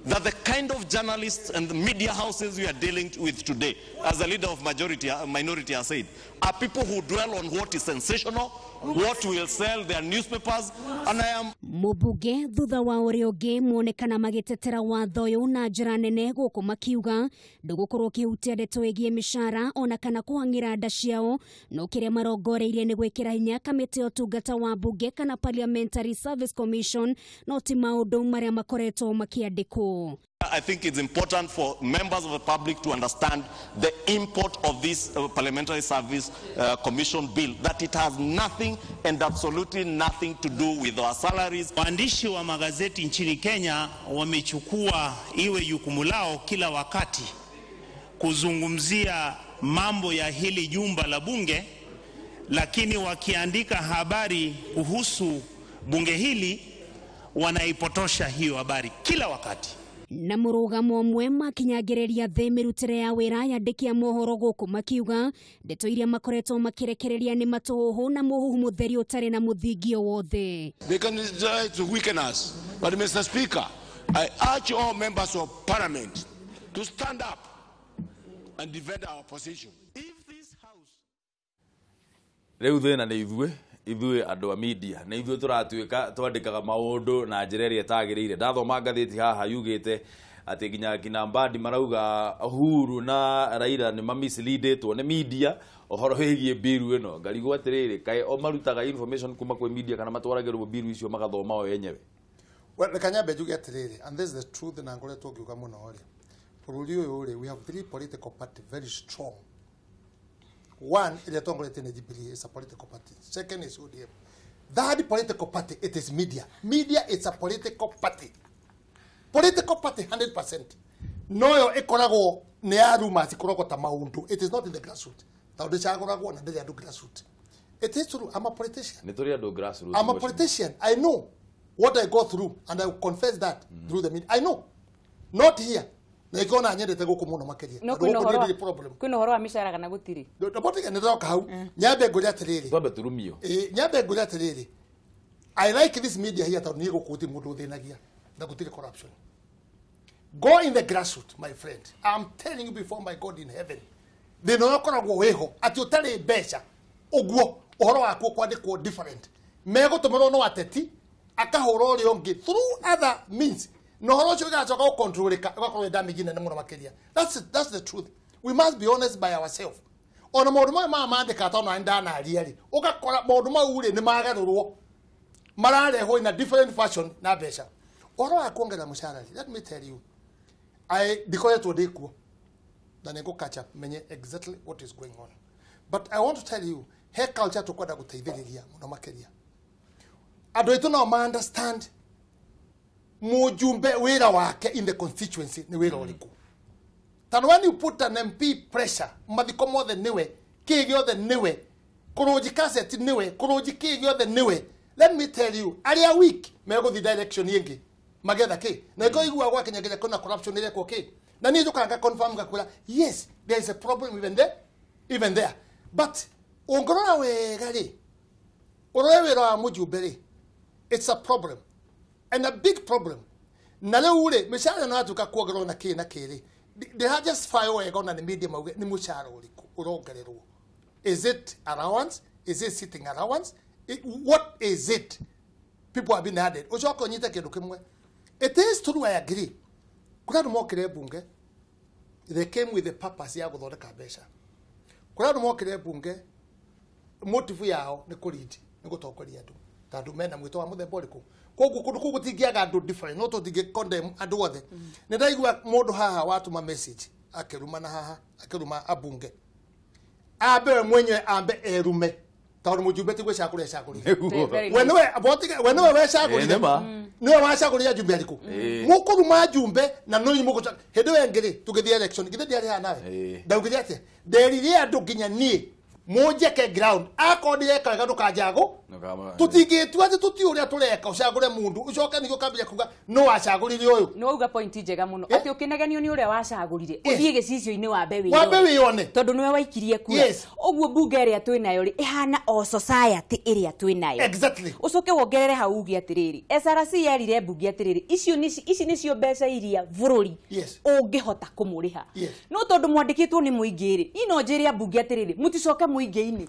that the kind of journalists and the media houses we are dealing with today, as the leader of minority has said, are people who dwell on what is sensational, what will sell their newspapers, and I am... Mũmbunge thutha wa ũrĩa ũngĩ monekana magĩtetera watho ũyũ na njĩra nene gũkũ makiuga ndũgũkorwo ũkĩhutia ndeto ĩgiĩ mĩcara ona kana kũhang'ĩra nda ciao, no kĩrĩa marongoreirie nĩ gwĩkĩra hinya kamĩtĩ ya ũtungata wa mbunge kana Parliamentary Service Commission, no ti maũndũ marĩa makoretwo makĩandĩkwo. I think it's important for members of the public to understand the import of this Parliamentary Service Commission bill, that it has nothing and absolutely nothing to do with our salaries. Waandishi wa magazeti nchini Kenya wamechukua iwe jukumu lao kila wakati kuzungumzia mambo ya hili jumba la bunge, lakini wakiandika habari kuhusu bunge hili wanaipotosha hiyo habari kila wakati. Na mũrũgamo ũmwe makinyagĩrĩria thĩ mĩrutĩre ya wĩra yandĩki a mohoro gũkũ makiuga ndeto iria makoretwo makĩrekereria nĩ matũhũhũ na mũhuhu mũtheri ũtarĩ na mũthingi o wothe. They can try to weaken us, but Mr. Speaker, I urge all members of parliament to stand up and defend our position. If this house... Rĩu thĩna nĩ ithuĩ andũ a media nĩ ithuĩ tũratuĩka twandĩkaga maũndũ na njĩra ĩrĩa ĩtagĩrĩire. Ndathoma ngathĩti haha yugĩte atĩ nginya kina Mbadi marauga Uhuru na Raila nĩ mamisleadĩtwo nĩ media ũhoro wĩgiĩ biru ĩno. Ngarigwo atĩrĩrĩ, kaĩ o marutaga information kuma kwĩ media kana matwaragĩrwo biru icio magathoma o enyewe? Well, reke nyambe njuge atĩrĩrĩ, and this is the truth na ngoretwo ngiuga mũno rĩ, bũrũri ũyũ rĩ, we have three political party very strong. One, ĩrĩa ĩtongoretie nĩ Jubilee, is a political party. Second is ODM. Third political party, it is media. Media is a political party. Political party 100%. Noyo ĩkoragwo nĩ ya rumors ikoragwo ta maũndũ. It is not in the grassroots. Tondũ ĩcagũragwo na ndĩrĩ andũ grassroots. It is true. I'm a politician. Nĩ tũrĩ andũ grassroots. I'm a politician. I know what I go through, and I will confess that through the media. I know. Not here. Na ikona nyendete gũkũ mũno makĩria. No Tondũ gũkũ kwĩna ndirĩ problem. kwĩna ũhoro wa mĩcara kana gũtirĩ? Ndambotiga nĩ ndoka hau. Nyambe ngũria atĩrĩrĩ. Twambe tũrumio. Nyambe ngũria atĩrĩrĩ. I like this media here tondũ niĩ gũkũ gũtirĩ mũndũ ũthĩnagia na gũtirĩ corruption. Go in the grassroots, my friend. I'm telling you before my God in heaven. Thĩna ũrĩa ũkoragwo wĩho atĩ ũtarĩ mbeca ũguo ũhoro waku ũkwandĩkwo different. Megũtũmĩrwo no ateti akahũra ũrĩa ũngĩ through other means. Na ũhoro ũcio ũgacoka gũcontrolĩka ũgakorwo wĩ damage nene mũno makĩria. That's the truth. We must be honest by ourselves. Ona maũndũ maya maya mandĩka tondũ nani ndanaria rĩ, ũgakora maũndũ mau rĩ nĩ magarũrwo, mararehwo in a different fashion na mbeca. Ũhoro wa kuongerera mũcara rĩ, let me tell you, I ndikoretwo ndĩ kuo na nĩ ngũ catch up menye exactly what is going on. But I want to tell you, he culture tũkwenda gũteithĩrĩria mũno makĩria. Andũ aitũ no ma understand mũjumbe wĩra wake in the constituency nĩ wĩra ũrĩkũ. Tondũ when you put an MP pressure, mathiko mothe nĩwe, kĩ gĩothe nĩwe, kũrũnji cassette nĩwe, kũrũnji kĩ gĩothe nĩwe. Let me tell you, arĩa weak megũthiĩ direction ĩngĩ magetha kĩ. Na ĩko igua gwakinya nginya kwĩna corruption ĩrekwo kĩ. Na niĩ njũkaga nga confirm ngakwĩra, yes, there is a problem even there, even there. But ũngĩrora wega rĩ, ũrore wĩra wa mũjumbe rĩ, it's a problem. And a big problem. Na rĩu rĩ, mĩcara ĩno yatuĩka kuongererwo na kĩ na kĩ rĩ, ndĩra justify wega ona nĩ media mauge nĩ mũcara ũrĩkũ ũrongererwo. Is it allowance? Is it sitting allowance? What is it? People have been added. Ũcoke ũnyite kĩndũ kĩmwe. It is true, I agree. Kũrĩ andũ mokire mbunge, they came with the purpose ya gũthondeka mbeca. Kũrĩ andũ mokire mbunge, motive yao nĩ kũ lead, nĩ gũtongoria andũ. Tondũ mena mwĩto wa mũthemba ũrĩkũ. Koguo kũndũ kũu gũtingĩaga andũ different, no tũtingĩ condemn andũ othe. Nĩ ndaigua mũndũ haha watũma message akĩrumana haha, akĩruma ambunge. Ambe we mwenyewe ambe erume. Tondũ mũjumbe ti gwĩcagũra ecagũrire. We nĩwe botiga, we nĩwe wecagũrire. Nĩwe wacagũrire ajumbe arĩkũ. Mũkũruma ajumbe na no inyuĩ mũgũca. Hĩndĩ ĩyo ĩngĩ rĩ, tũgĩthiĩ election, githĩ ndiarĩ haha nawe? Ndaugire atĩa? Nderire andũ nginya niĩ mũnjeke ground. Akorwo ndireka wega ndũkanjagũ. Tũtingĩtua atĩ tũtiũĩ ũrĩa tũreka ũcagũre mũndũ ũcoke ningĩ ũkambĩrĩria kuga no wacagũrire ũyũ. Nĩ wauga point njega mũno atĩ ũkĩnegenio nĩ ũrĩa wacagũrire ũthiĩ gĩcicio-inĩ wambe wĩyone. Wambe wĩyone. Tondũ nĩwe waikirie kura. Ũguo mbunge ĩrĩa twĩ nayo rĩ ĩhana o society ĩrĩa twĩ nayo. Exactly. Ũcoke wongerere hau uge atĩrĩrĩ, SRC yerire mbunge atĩrĩrĩ, ici nĩcio mbeca iria bũrũri ũngĩhota kũmũrĩha. No tondũ mwandĩkĩtwo nĩ mũingĩ rĩ, niĩ no njĩre ambunge atĩrĩrĩ, mũticoke mũingĩ-inĩ.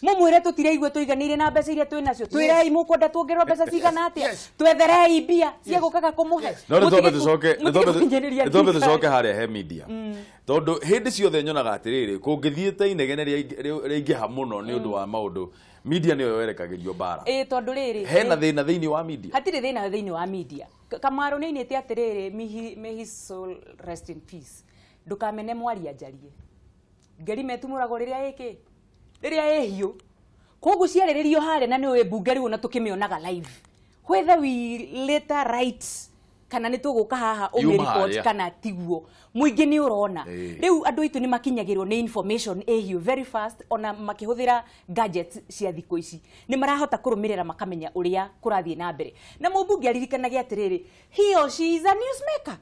Mũmwĩre tũtiraigua tũiganĩire na mbeca iria twĩ nacio. Twĩrei mũkwenda tuongererwo mbeca cigana atĩa. Twetherei mbia cia gũkaga kũmũhe. No nĩ twambe tũcoke harĩa he media. Tondũ hĩndĩ ciothe nyonaga atĩrĩrĩ, kũngĩthiĩ ta inegene rĩaingĩha mũno nĩ ũndũ wa maũndũ, media nĩyo yerekagĩrio mbara. Tondũ rĩrĩ, hena thĩna thĩinĩ wa media? Hatirĩ thĩna thĩinĩ wa media. Kamaru nĩainĩte atĩrĩrĩ, may his soul rest in peace. Ndũkamene mwaria njarie. Ngeri metumũragwo rĩrĩa ĩkĩ? Rĩrĩa ĩhiũ. Koguo ciarĩrĩrio harĩa na nĩũĩ mbunge rĩu ona tũkĩmĩonaga live. Whether we later write kana nĩ tũgũka haha ũmĩ report kana tiguo, mũingĩ nĩ ũrona. Rĩu andũ aitũ nĩ makinyagĩrwo nĩ information ĩhiũ very fast ona makĩhũthĩra gadgets cia thikũ ici. Nĩ marahota kũrũmĩrĩra makamenya ũrĩa kũrathiĩ na mbere. Na mũmbunge aririkanage atĩrĩrĩ, he or she is a newsmaker.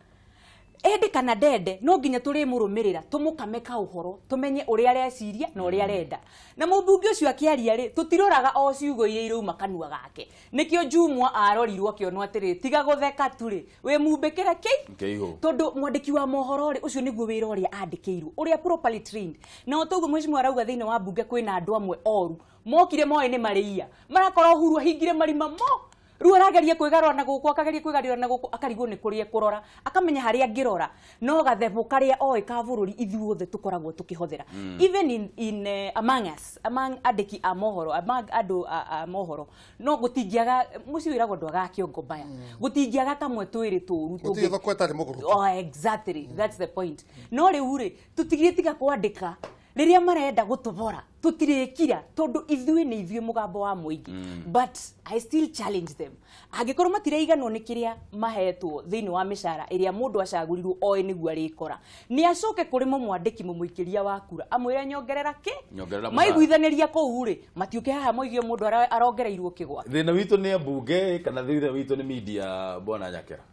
Ende kana ndende no nginya tũrĩmũrũmĩrĩra tũmũkame kaũhoro tũmenye ũrĩa areciria na ũrĩa arenda. Na mũmbunge ũcio akĩaria rĩ, tũtiroraga o ciugo iria irauma kanua gake. Nĩkĩo Jumwa arorirwo akĩonwo atĩrĩ, tiga gũtheka tu rĩ, wĩ mumbĩkĩra kĩ? Tondũ mwandĩki wa mohoro rĩ, ũcio nĩguo wĩra ũrĩa andĩkĩirwo, ũrĩa properly trained. Na o toguo mheshimiwa arauga thĩinĩ wa mbunge kwĩna andũ amwe oru Mokire moe nĩ marĩia. Marakora Uhuru ahingire marima mo. Rĩu arageria kwĩgarũra na gũkũ, akageria kwĩgarũra na gũkũ, akarigwo nĩ kũrĩa ekũrora, akamenya harĩa angĩrora. No gathebũ karĩa oĩ ka bũrũri ithuothe tũkoragwo tũkĩhũthĩra. Even in among us, among andĩki a mohoro, among andũ a mohoro, no gũtingĩaga, mũciĩ wĩragwo ndwagaga kĩongo mbaya. Gũtingĩaga kamwe twĩrĩ tũru. Gũtirĩ thoko ĩtarĩ mũgũrũki. Oh, exactly. That's the point. No rĩu rĩ, tũtigĩtiga kwandĩka rĩrĩa marenda gũtũbora, tũtirĩkira tondũ ithuĩ nĩ ithuĩ mũgambo wa mũingĩ. But I still challenge them. Angĩkorwo matiraiganwo nĩ kĩrĩa mahetwo thĩinĩ wa mĩcara ĩrĩa mũndũ acagũrirwo oĩ nĩguo arĩkora, nĩ acoke kũrĩ mũmwandĩki mũmũikĩria wa kura amwĩre nyongerera kĩ, maiguithanĩria kũu rĩ, matiũke haha moigie mũndũ arongereirwo kĩgwa. Thĩna witũ nĩ ambunge kana thĩna witũ nĩ media, bwana Nyakera?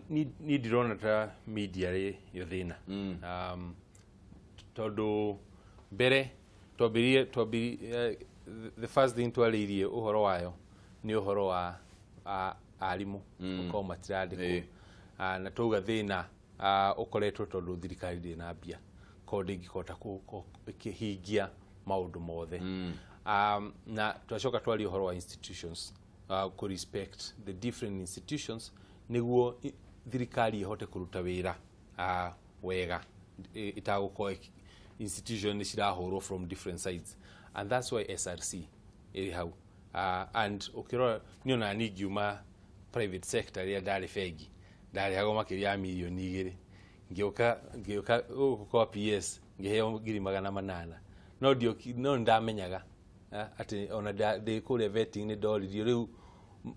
Ni ndirona ta media rĩ yo thĩna. Tondũ mbere twambirie the first thing twarĩirie ũhoro wayo nĩ ũhoro wa arimũ gũkorwo matirandĩkwo, na twauga thĩna ũkoretwo tondũ thirikari ndĩrĩ na mbia, koguo ndĩngĩhota ĩkĩhingia maũndũ mothe. Na twacoka twaria ũhoro wa institutions, kũ respect the different institutions nĩguo thirikari ĩhote kũruta wĩra wega ĩtagũkorwo institution nĩ cirahũrwo from different sides, and that's why SRC ĩrĩ hau. And ũkĩrora niĩ ona niĩ ngiuma private sector rĩrĩa ndarĩ bengi ndarĩhagwo makĩria ya mirioni 2, ngĩũka gũkũ kwa PS ngĩheo 800,000, no no ndamenyaga atĩ ona ndĩ kũrĩa vetting nĩ ndoririo rĩu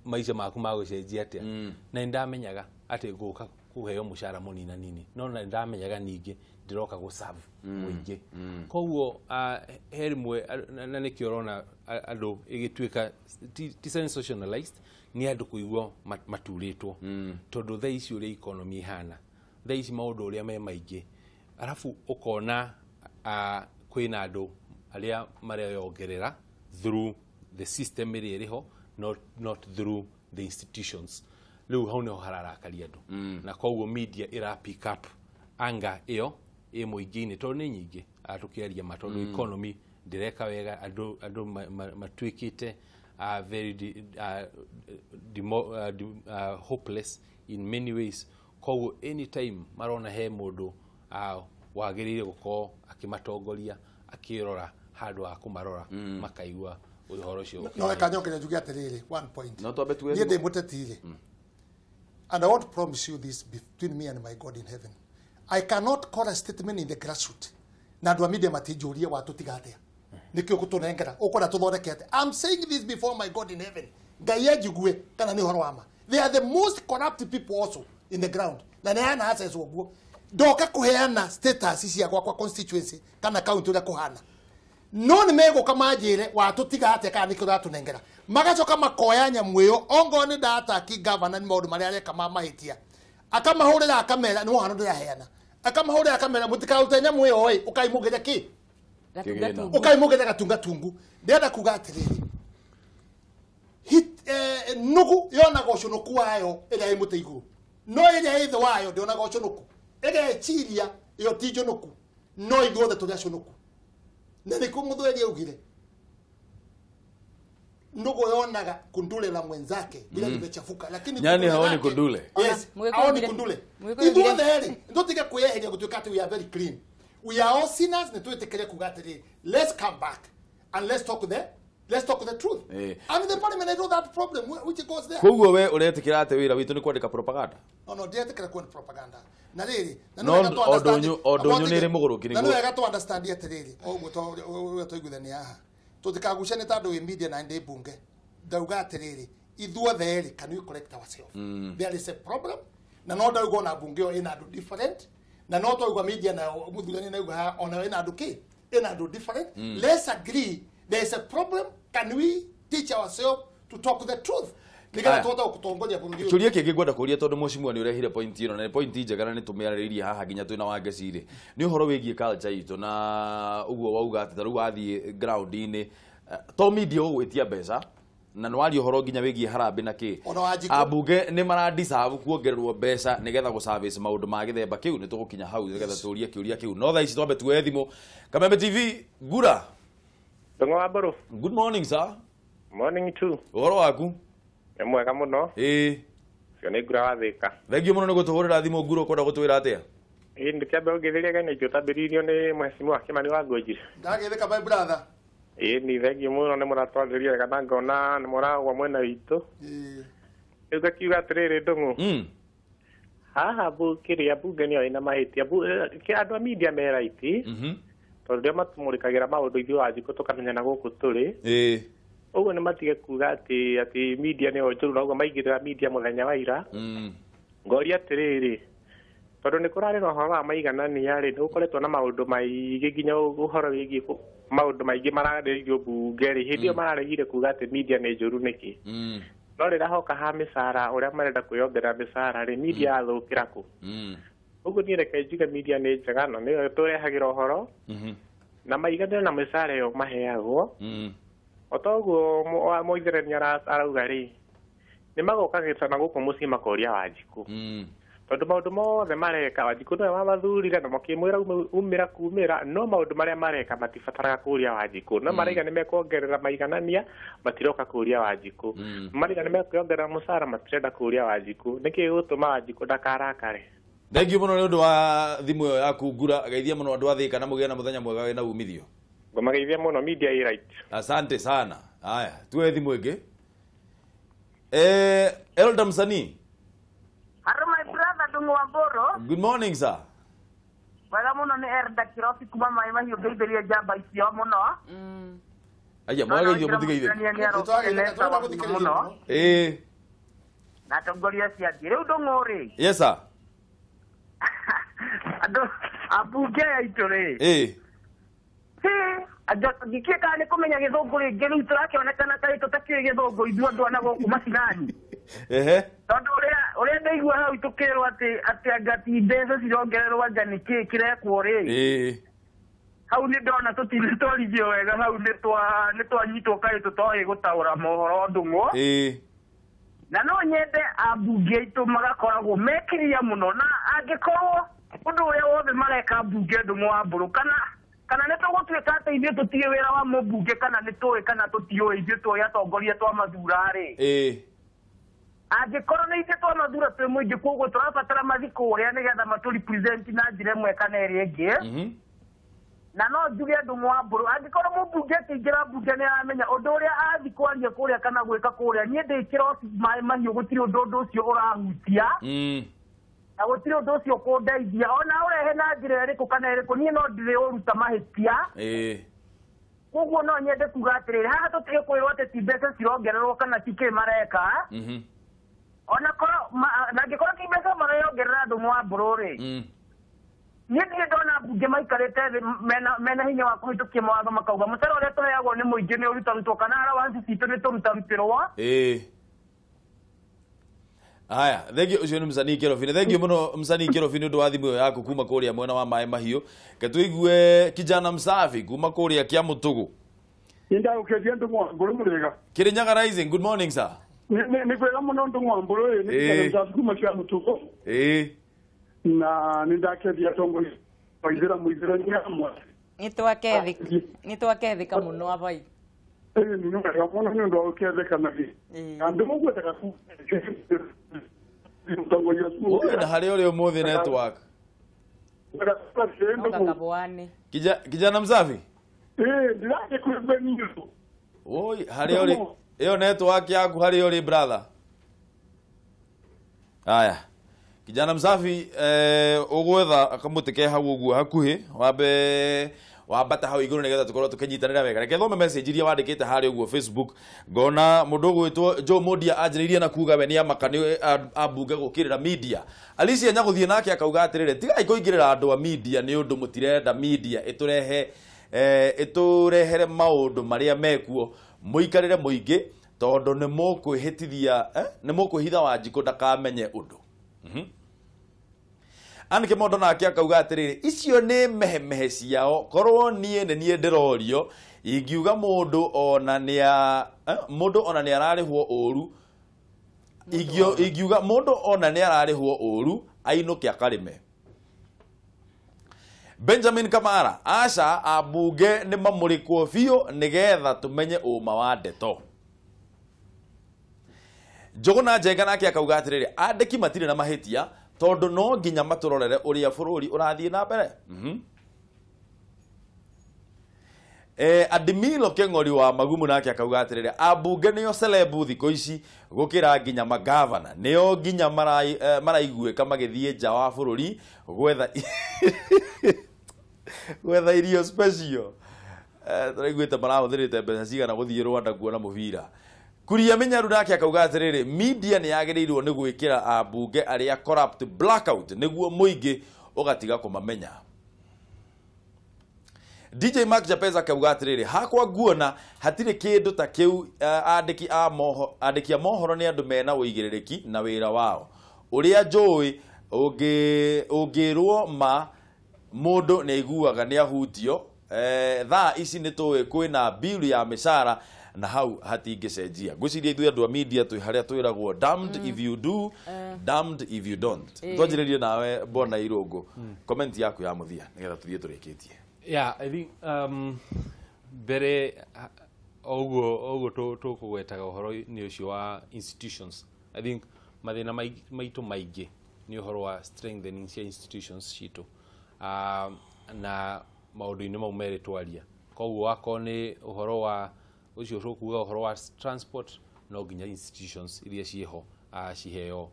maica maku magũcenjia atĩa, na nĩ ndamenyaga atĩ ngũka kũheo mũcara mũnina nini, no na ndamenyaga ningĩ ndĩroka gũ serve mũingĩ. Koguo he rĩmwe na nĩkĩo ũrona andũ ĩgĩtuĩka ti sensationalized, nĩ andũ kũigua maturĩtwo, tondũ thaa ici ũrĩa economy ĩhana, thaa ici maũndũ ũrĩa me maingĩ, arabu ũkona kwĩna andũ arĩa mareyongerera through the system ĩrĩa ĩrĩho, not through the institutions. Rĩu hau nĩho hararakaria andũ, na koguo media ĩra pick up anga ĩyo ĩ mũingĩ-inĩ, tondũ nĩ nyingĩ tũkĩaria ma, tondũ economy ndĩreka wega, andũ matuĩkĩte very hopeless in many ways. Koguo anytime marona he mũndũ wagĩrĩire gũkorwo akĩmatongoria akĩrora handũ ha kũmarora, makaigua ũhoro ũcio. No reka nyongerere njuge atĩrĩrĩ, one point. No twambe tuwe niĩ ndĩ mũteti rĩ, and I want to promise you this between me and my God in heaven, I cannot call a statement in the grassroots na andũ a media matinjũrie watũtiga atĩa, nĩkĩo ũgũtũnengera ũkwenda tũthondeke atĩa. I'm saying this before my God in heaven, Ngai anjigue kana nĩ ũhoro wa ma. They are the most corrupt people also in the ground, na nĩ access ũguo ndoka kũheana status cia gwakwa constituency kana county ũrĩa kũhana, no nĩ megũka manjĩre watũtiga atĩa kana nĩkĩo ũratũnengera, magacoka makoya nyamũ ĩyo ongorwo nĩ ndataki governor nĩ maũndũ marĩa areka ma mahĩtia, akamahũrĩra akamera nĩ wohano ndĩraheana, akamahũrĩra akamera mũtikarute nyamũ ĩyo ĩ ũkaimũgĩre kĩ, ũkaimũgĩre gatungatungu. Ndĩrenda kuga atĩrĩrĩ, nũgũ yonaga ũcũnũku wayo ĩrĩa ĩ mũtĩ igũrũ, no ĩrĩa ĩ thĩ wayo ndĩonaga ũcũnũku, ĩgeciria ĩyo ti njũnũku, no ithuothe tũrĩ acũnũku. Na nĩkĩo mũthweri augire nũgũ yonaga kundule la mwenzake bila limechafuka, lakini nyani haoni kundule. Yes, haoni kundule. Ithuothe rĩ ndutige kwĩyeheria gũtuĩka atĩ we are very clean, we are all sinners, nĩ twĩtĩkĩre kuga atĩrĩrĩ, let's come back and let's talk the truth. I mean the parliament, I know that problem which goes there. Koguo we ũretĩkĩra atĩ wĩra witũ nĩ kwandĩka propaganda? No, ndiretĩkĩra kwandĩka propaganda. Na rĩrĩ, na no ũndũ nĩ rĩ mũgũrũki nĩguo. Na nĩ wega tũ understand atĩrĩrĩ, o ũguo ũrĩa twaiguithania haha, tũtikagucane ta andũ wĩ media na ndĩ mbunge. Ndauga atĩrĩrĩ, ithuothe rĩ, can we correct ourselves? There is a problem, na no ndauga ona mbunge ĩyo ĩna andũ different, na no twaigua media na mũthurani nauga haha ona ĩna andũ kĩ, ĩna andũ different. Let's agree there is a problem. Can we teach ourselves to talk the truth? Nĩgetha tũhote gũtongoria bũrũri ũyũ. Kĩũria kĩngĩ ngwenda kũria tondũ mũcimwa nĩ ũrehire point ĩno, na nĩ point njega na nĩ tũmĩarĩrĩirie haha nginya twĩna Wangeci rĩ, nĩ ũhoro wĩgiĩ culture itũ na ũguo wauga atĩ ta rĩu wathiĩ ground-inĩ to media ũgwĩtia mbeca na nĩ waria ũhoro nginya wĩgiĩ harambĩ na kĩ, ambunge nĩ mara deserve kuongererwo mbeca nĩgetha gũ service maũndũ ma gĩthemba kĩu. Nĩ tũgũkinya hau nĩgetha tũrie kĩũria kĩu, no thaa ici twambe tuoe thimũ. Kameme TV, ngura. Ndung'u wa Mbũrũ. Good morning sir. Morning too. Ũhoro waku? Nĩ mwega mũno. Ĩĩ. Cio nĩ ngura wa Thĩka. Thengiũ mũno nĩ gũtũhũrĩra thimũ ngura ũkwenda gũtwĩra atĩa? Ĩĩ ndĩkĩambe ũngĩthĩria gana itũ tambĩrĩirio nĩ mheshimiwa Kĩmani wa Ngũnjiri. Ndagĩthĩka my brother. Ĩĩ ni thengiũ mũno nĩ mũratwarĩria wega na ngona nĩ mũragwa mwena witũ. Rĩu ngakiuga atĩrĩrĩ Ndung'u. Haha kĩrĩa mbunge nĩyo ĩna mahĩtia. Andũ a media me right. Tondũ rĩrĩa matũmũrĩkagĩra maũndũ ithuĩ Wanjikũ tũkamenya na gũkũ tũrĩ. Ĩĩ. Ũguo nĩ matige kuga atĩ media nĩyo njũru na ũguo maigĩrĩra media mũthenya wa ira. Ngoria atĩrĩrĩ, tondũ nĩ kũrarĩ na ũhoro wa maiganania rĩ, nĩ gũkoretwo na maũndũ maingĩ nginya ũhoro wĩgiĩ maũndũ maingĩ mararĩrĩirio mbunge rĩ, hĩndĩ ĩyo mararegire kuga atĩ media nĩ njũru nĩkĩ. No rĩrĩa hoka ha mĩcara ũrĩa marenda kwĩyongerera mĩcara rĩ, media yathũkĩra kũ? Ũguo niĩ reke njuge media nĩ njega na nĩyo tũrehagĩra ũhoro na maiganĩre na mĩcara ĩyo maheagwo. O ta ũguo mũithĩrania arauga rĩ, nĩ magoka gĩcana gũkũ mũciĩ makoria Wanjikũ. Tondũ maũndũ mothe mareka Wanjikũ nĩwe wamathurire na makĩmwĩra umĩra kumĩra, no maũndũ marĩa mareka matibataraga kũria Wanjikũ. No maraiga nĩ mekuongerera maiganania matiroka kũria Wanjikũ. Maraiga nĩ mekuongerera mũcara matirenda kũria Wanjikũ. Nĩkĩ gĩgũtũma Wanjikũ ndakarakare? Thengiũ mũno nĩ ũndũ wa thimũ ĩyo yaku ngura. Geithia mũno andũ a Thĩka na mũgĩe na mũthenya mwega wĩna umithio. Ngũmageithia mũno media ĩ right. Asante sana. Haya, tuwe thimũ ĩngĩ. Elder Msanii. Hello my brother Ndung'u wa Mbũrũ. Good morning sir. Wega mũno nĩ Elder Kirobi kuma Maĩ Mahiũ ngeithĩria njamba icio mũno. Aya, mwageithio mũtigeithĩrie. Ĩĩ. Na atongoria acio angĩ. Rĩu Ndung'u rĩ. Yes sir. Andũ ambunge aya aitũ rĩ. Ĩĩ. Ndikiĩ kana nĩ kũmenya gĩthũngũ rĩngĩ rĩu tũrakĩonekana tarĩ tũtakĩũĩ gĩthũngũ ithuĩ andũ a gũkũ macinani. Ehe. Tondũ ũrĩa ndaigua hau tũkĩrwo atĩ anga ti mbeca cirongererwo anga nĩ kĩĩ kĩrekwo rĩ. Ĩĩ. Hau nĩ ndona tũtinatwarithio wega hau nĩ twanyitwo kaĩ tũtoĩ gũtaũra mohoro Ndung'u. Ĩĩ. Na no nyende ambunge aitũ magakoragwo mekĩria mũno na angĩkorwo ũndũ ũrĩa wothe mareka mbunge Ndung'u wa Mbũrũ kana nĩ tũgũtuĩka atĩ ithuĩ tũtirĩ wĩra wa mũmbunge kana nĩ tũĩ kana tũtiũĩ ithuĩ tũĩ atongoria twa mathura rĩ. Ĩĩ. Angĩkorwo nĩ ithuĩ twa mathura twĩ mũingĩ koguo tũrabatara mathiĩ kũrĩa nĩgetha matũ represent na njĩra ĩmwe kana ĩrĩa ĩngĩ. Na no njuge Ndung'u wa Mbũrũ angĩkorwo mũmbunge akĩingĩra mbunge nĩ aramenya ũndũ ũrĩa athiĩ kwaria kũrĩa kana gwĩka kũrĩa, niĩ ndĩ kĩrobi Maĩ Mahiũ gũtirĩ ũndũ ũcio ũrahutia. Na gũtirĩ ũndũ ũcio kũndeithia ona ũrehe na njĩra ĩrĩkũ kana ĩrĩkũ niĩ no ndĩrĩũruta mahĩtia. Ĩĩ. Koguo no nyende kuga atĩrĩrĩ, haha tũtige kwĩrwo atĩ ti mbeca cirongererwo kana ti kĩ mareka. Ona korwo na angĩkorwo ti mbeca mareyongerera Ndung'u wa Mbũrũ rĩ, niĩ ndirĩ ndona mbunge maikarĩte thĩ mena hinya wa kũhĩtũkia mawatho makauga mũcara ũrĩa tũheagwo nĩ mũingĩ nĩ ũrutarutwo kana allowance citũ nĩ tũrutarutĩrwo. Ĩĩ. Haya, thengiũ ũcio nĩ Msanii Kĩrobi. Thengiũ mũno Msanii Kĩrobi nĩ ũndũ wa thimũ ĩyo yaku kuma kũrĩa mwena wa Maĩ Mahiũ. Ke tũigue kijana msafi kuma kũrĩa Kĩamũtũgũ. Nĩndagũkĩria Ndung'u wa Mbũrũ mũrĩega. Kĩrĩnyaga Rising, good morning sir. Nĩ kwega mũno Ndung'u wa Mbũrũ ĩ, nĩ kijana msafi kuma Kĩamũtũgũ. Ĩĩ. Na nĩndakethia atongoria waithĩra mũithĩrania amwe. Nĩ twakethĩka mũno abai. Ĩĩ nĩ wega mũno nĩ ũndũ wa gũkethĩka na gĩ. Andũ mũgwethaga ku Oi, na harĩa ũrĩ ũmũthĩ network. Kijana msafi? Ĩĩ ndĩrathiĩ kwĩ niũ. Oi, harĩa ũrĩ ĩyo network yaku harĩa ũrĩ brother. Haya. Kijana msafi ũgwetha kamũtĩ ke hau ũguo hakuhĩ wambe wambata hau igũrũ nĩgetha tũkorwo tũkĩnyitanĩra wega. Reke thome message iria wandĩkĩte harĩa ũguo Facebook. Ngona mũndũ ũgwĩtwo Joe Modia anjĩrĩirie na kuga we nĩ amaka nĩ ambunge gũkĩrĩra media. Alicia Nyagũthiĩ nake akauga atĩrĩrĩ, tigai kũingĩrĩra andũ a media nĩ ũndũ mũtirenda media ĩtũrehe ĩtũrehere maũndũ marĩa mekuo mũikarĩre mũingĩ tondũ nĩ mũkwĩhĩtithia nĩ mũkwĩhitha Wanjikũ ndakamenye ũndũ. Anne Kimondo nake akauga atĩrĩrĩ, icio nĩ mehemehe ciao korwo niĩ nĩ niĩ ndĩrorio ingiuga mũndũ ona nĩ mũndũ ona nĩ ararĩhwo ũru ingiuga mũndũ ona nĩ ararĩhwo ũru ainũke akarĩme. Benjamin Kamara aca ambunge nĩ mamũrĩkwo biũ nĩgetha tũmenye ũma wa ndeto. Njũgũna Njenga nake akauga atĩrĩrĩ, andĩki matirĩ na mahĩtia tondũ no nginya matũrorere ũrĩa bũrũri ũrathiĩ na mbere. Adimilo Keng'ori wa Magumu nake akauga atĩrĩrĩ, ambunge nĩo celebu thikũ ici gũkĩra nginya magavana, nĩo nginya maraiguĩka magĩthiĩ nja wa bũrũri gwetha gwetha irio special. Tũraiguĩte marahũthĩrĩte mbeca cigana gũthiĩ Rwanda kuona mũbira. Kuria Minyaru nake akauga atĩrĩrĩ, media nĩ yagĩrĩirwo nĩ gwĩkĩra ambunge arĩa corrupt blackout nĩguo mũingĩ ũgatiga kũmamenya. DJ Mark Japeza akauga atĩrĩrĩ, hakwa nguona hatirĩ kĩndũ ta kĩu, andĩki a mohoro nĩ andũ mena ũigĩrĩrĩki na wĩra wao. Ũrĩa njũĩ ũngĩrwo ma mũndũ nĩ aiguaga nĩ ahutio. Thaa ici nĩ tũĩ kwĩna bill ya mĩcara na hau hatingĩcenjia. Ngwĩciria ithuĩ andũ a media twĩ harĩa twĩragwo damned if you do, damned if you don't. Twanjĩrĩrie nawe Bwana Irũngũ, comment yaku ya mũthia nĩgetha tũthiĩ tũrĩkĩtie. Yeah, I think mbere oguo tũkũgwetaga ũhoro nĩ ũcio wa institutions. I think mathĩna maitũ maingĩ nĩ ũhoro wa strengthening cia institutions citũ, na maũndũ-inĩ mau merĩ twaria. Koguo wakorwo nĩ ũhoro wa ũcio tũkuga ũhoro wa transport, no nginya institutions iria ciĩho ciheo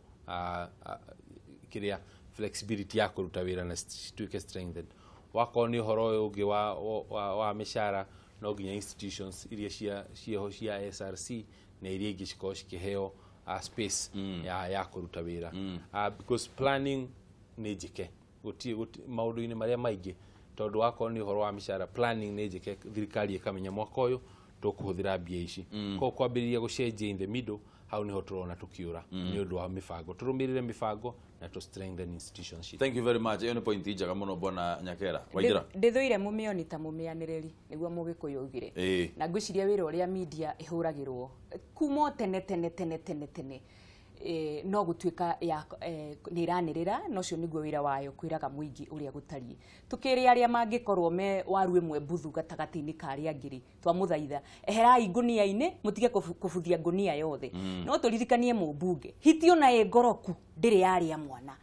kĩrĩa flexibility ya kũruta wĩra na cituĩke strengthened. Wakorwo nĩ ũhoro ũyũ ũngĩ wa mĩcara, no nginya institutions iria ciĩho cia SRC na iria ingĩ cikorwo cikĩheo space ya kũruta wĩra, because planning nĩ njĩke gũtirĩ maũndũ-inĩ marĩa maingĩ, tondũ wakorwo nĩ ũhoro wa mĩcara planning nĩ njĩke, thirikari ĩkamenya mwaka ũyũ tũkũhũthĩra mbia ici. Koguo kwambĩrĩria gũcenjia in the middle, hau nĩho tũrona tũkĩũra nĩ ũndũ wa mĩbango. Tũrũmĩrĩre mĩbango na to strengthen institutions. Thank you very much. Ĩyo nĩ point njega mũno Bwana Nyakera. Waithera. Ndĩthũire mũmĩoni ta mũmĩanĩrĩri nĩguo Mũgĩkũyũ augire. Na ngwĩciria wĩra ũrĩa media ĩhũragĩrwo kuma tene tene tene tene tene, no gũtuĩka ya nĩ ĩranĩrĩra, na ũcio nĩguo wĩra wayo kwĩraga mũingĩ ũrĩa gũtariĩ. Tũkĩrĩ arĩa mangĩkorwo me waru ĩmwe mbuthu gatagatĩ-inĩ ka arĩa angĩ rĩ, twamũthaitha eherai ngũnia-inĩ, mũtige kũbuthia ngũnia yothe. No tũririkanie mũmbunge, hiti ona ĩ ngoroku ndĩrĩ yarĩa mwana,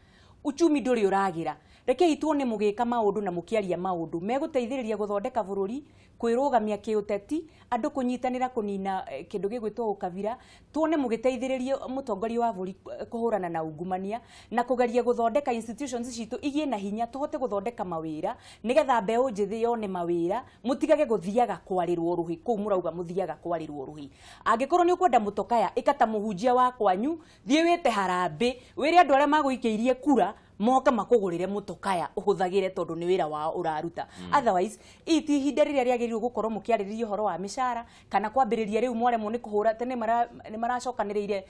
uchumi ndũrĩ ũragĩra. Rekei tuone mũgĩka maũndũ na mũkĩaria maũndũ megũteithĩrĩria gũthondeka bũrũri, kwĩrũgamia kĩũteti, andũ kũnyitanĩra kũnina kĩndũ gĩgwĩtwo ũkabira, tuone mũgĩteithĩrĩria mũtongoria wa bũrũri kũhũrana na ungumania na kũgeria gũthondeka institutions citũ igĩe na hinya, tũhote gũthondeka mawĩra nĩgetha mbeũ njĩthĩ yone mawĩra, mũtigage gũthiaga kwarĩrwo rũhĩ kũu mũrauga mũthiaga kwarĩrwo rũhĩ. Angĩkorwo nĩ ũkwenda mũtokaya, ĩka ta mũhunjia wa kwanyu, thiĩ wĩte harambĩ, wĩre andũ arĩa magũikĩirie kura moka makũgũrĩre mũtokaya ũhũthagĩre tondũ nĩ wĩra wao ũraruta. Otherwise ti ihinda rĩrĩa rĩagĩrĩirwo gũkorwo mũkĩarĩrĩria ũhoro wa mĩcara kana kwambĩrĩria rĩu mwaremwo nĩ kũhũra. Tene nĩ maracokanĩrĩire,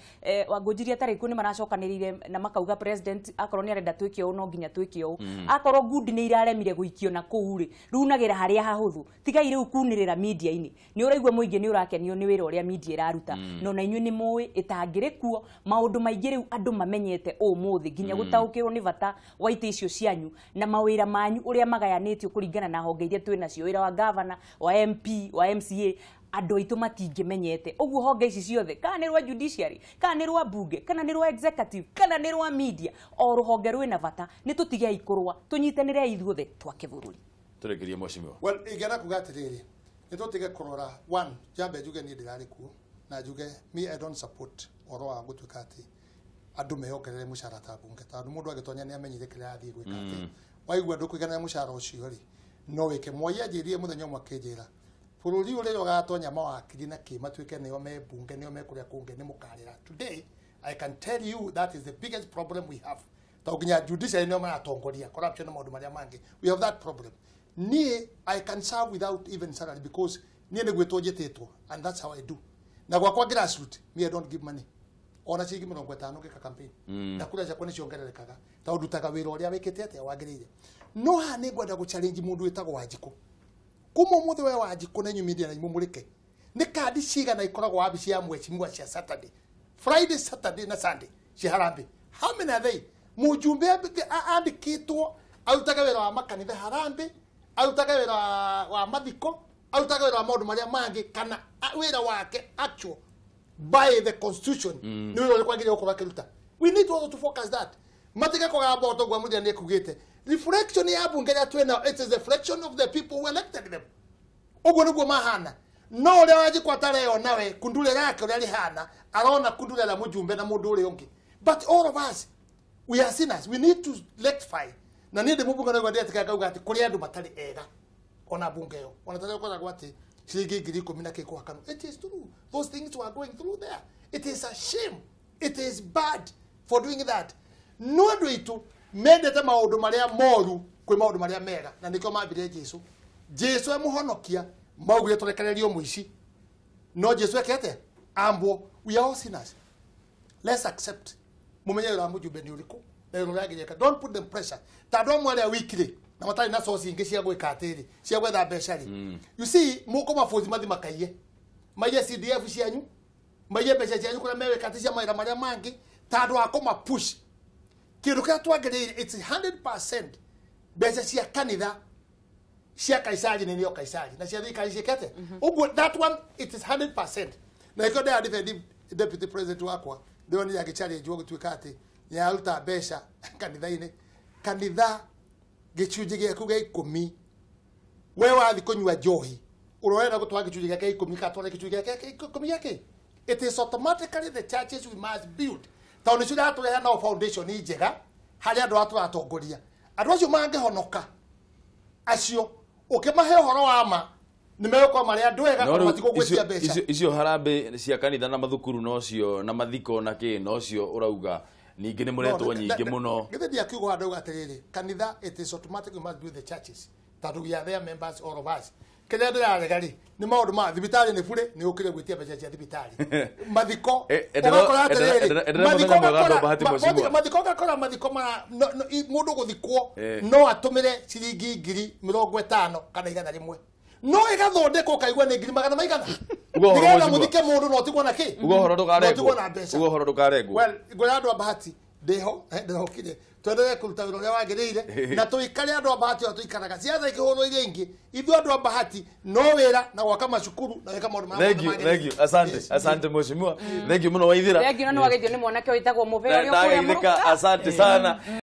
Wangũnjiria tarĩ kuo nĩ maracokanĩrĩire na makauga president akorwo nĩ arenda twĩke ũũ no nginya twĩke ũũ. Akorwo ngundi nĩ iraremire gũikio na kũu rĩ, runagĩra harĩa hahũthũ, tigai rĩu kunĩrĩra media-inĩ. Nĩ ũraigua mũingĩ nĩ ũrakenio nĩ wĩra ũrĩa media ĩraruta, no na inyuĩ nĩ mũĩ ĩtangĩrĩ kuo maũndũ maingĩ rĩu andũ mamenyete ũmũthĩ nginya gũtaũkĩrwo nĩ bata wa itĩ icio cianyu na mawĩra manyu ũrĩa magayanĩtio kũringana na honge iria twĩ nacio, wĩra wa governor, wa MP, wa MCA, andũ aitũ matingĩmenyete. Ũguo honge ici ciothe, kana nĩ rwa judiciary, kana nĩ rwa bunge, kana nĩ rwa executive, kana nĩ rwa media, o rũhonge rwĩna bata, nĩ tũtigei kũrũa, tũnyitanĩrei ithuothe twake bũrũri. Tũrĩkĩrie mheshimiwa. Well, ingĩenda kuga atĩrĩrĩ, nĩ tũtige kũrora one, njambe njuge niĩ ndĩrarĩ kuo na njuge me I don't support ũhoro wa gũtuĩka atĩ andũ meyongerere mũcara ta bunge, tondũ mũndũ agĩtonya nĩ amenyire kĩrĩa athiĩ gwĩka atĩ waigua ndũkũiganĩra mũcara ũcio rĩ, no wĩke. Moi anjĩrire mũthenya ũmwe akĩnjĩra bũrũri ũrĩa ũgatonya mawakiri na kĩ matuĩke nĩo me bunge nĩo me kũrĩa kũngĩ nĩ mũkarĩra. Today I can tell you that is the biggest problem we have, tondũ nginya judiciary nĩo maratongoria corruption na maũndũ marĩa mangĩ. We have that problem. Niĩ I can serve without even salary because niĩ nĩ gwĩtwo njĩtĩtwo and that's how I do. Na gwakwa grassroots, me I don't give money. Ona ciringi 50 ngĩka campaign, na kura ciakwa nĩ ciongererekaga tondũ ndutaga wĩra ũrĩa wĩkĩte atĩa wagĩrĩire. No haha nĩ ngwenda gũ challenge mũndũ wĩtagwo Wanjikũ. Kuma ũmũthĩ we Wanjikũ na inyuĩ media na imũmũrĩke, nĩ kandi cigana ikoragwo wabici ya mheshimiwa cia Saturday, Friday, Saturday na Sunday cia harambee? How many are they? Mũjumbe andĩkĩtwo Arutage wĩra wa makanitha harambĩ, arutage wĩra wa mathiko, arutage wĩra wa maũndũ marĩa mangĩ kana wĩra wake actual by the constitution. Nĩ wĩra ũrĩkũ agĩrĩirwo gũkorwo akĩruta. We need also to focus that. Matige kũgamba ũtongo wa mũthia nĩ ekugĩte. Reflection ya bunge rĩa twĩnayo, it is the reflection of the people who elected them. Ũguo nĩguo mahana. No ũrĩa Wanjikũ atareyona we kundule rake ũrĩa rĩhana, arona kundule la mũjumbe na mũndũ ũrĩa ũngĩ. But all of us, we are sinners. We need to rectify. Na niĩ ndĩ mũmbunge no ndĩretĩkĩra ngauga atĩ kũrĩ andũ matarĩ ega ona bunge ĩyo. Ona tarĩ ũkoragwo atĩ ciringi 10,000 na kĩ kũhakanwo. It is true. Those things were going through there. It is a shame. It is bad for doing that. No andũ aitũ mendete maũndũ marĩa moru kwĩ maũndũ marĩa mega, na nĩkĩo mambire Jesu. Jesu emũhonokia maugire tũrekererio mũici, no Jesu ekete ambwo. We are all sinners. Let's accept mumenye wĩra wa mũjumbe nĩ ũrĩkũ na wĩra ũrĩa agĩrĩire. Don't put them pressure. Ta andũ amwe arĩa wikire na matarĩ na source ingĩ cia gwĩka atĩrĩ, cia gwetha mbeca rĩ, you see mũkũmabothi mathi makaiye, maiye CDF cianyu, maiye mbeca cianyu kũrĩa mewĩka atĩ cia mawĩra marĩa mangĩ, ta andũ a kũma push kĩndũ kĩrĩa twagĩrĩire. It's 100% mbeca cia kanitha cia Kaisari nĩ nĩo Kaisari na cia thirikari ciĩkete ũguo. That one it is 100%. Na ĩkĩo ndĩra defend deputy president wakwa, ndĩronire agĩchallenge gũtuĩka atĩ nĩ aruta mbeca kanitha-inĩ. Kanitha gĩcunjĩ gĩaku gĩa 10, we wathi kũnyua njohi ũrorera gũtwara gĩcunjĩ gĩake 10 katwara gĩcunjĩ gĩake 10 gĩake. It is automatically the churches we must build, tondũ nĩcio iratũrehe nao foundation njega harĩa andũ arĩa tũratongoria. Andũ acio mangĩhonoka acio ũkĩmahe ũhoro wa ma nĩ megũkorwo marĩ andũ ega No na rĩu matigũgwĩtia mbeca. Icio harambĩ cia kanitha na mathukuru nocio na mathiko na kĩ nocio ũrauga ningĩ nĩ mũretwo nyingĩ mũno. Githĩ ndiakiuga handũ auga atĩrĩrĩ, kanitha it is automatic, we must do the churches tondũ we are their members, all of us. Kĩrĩa ndĩrarega rĩ nĩ maũndũ ma thibitarĩ nĩ burĩ, nĩ ũkĩre gwĩtia mbeca cia thibitarĩ. Mathiko ũgakora atĩrĩrĩ, mathiko Endelea mũthenya mwega, ũgakora andũ a Bahati Mheshimiwa. mathiko ũgakora mathiko mara mũndũ gũthikwo no atũmĩre ciringi 50,000 kana 100, no ĩgathondekwo ũkaigua nĩ 200,000 Uga ũhoro nĩgetha Mheshimiwa. mũthike mũndũ no ũtigwo na kĩ, Uga ũhoro no ndũkarengwo. ũtigwo na mbeca. Uga ũhoro ndũkarengwo. Well, ngwĩra andũ a Bahati ndĩho, ndĩrokire twendelee kũruta wĩra ũrĩa wagĩrĩire na tũikare andũ a Bahati ũrĩa tũikaraga. Ciatha ikĩhũrwo iria ingĩ, ithuĩ andũ a Bahati no wĩra na gwaka macukuru na gwĩka maũndũ marĩa Thank you, mothe thank you. Asante, asante mheshimiwa. Thank you mũno Waithira. Thengiũ na nĩ wageithio nĩ mwanake wĩtagwo Mũbĩa ũrĩa ũkũrĩa Ndageithĩka, Mũrũka. asante sana.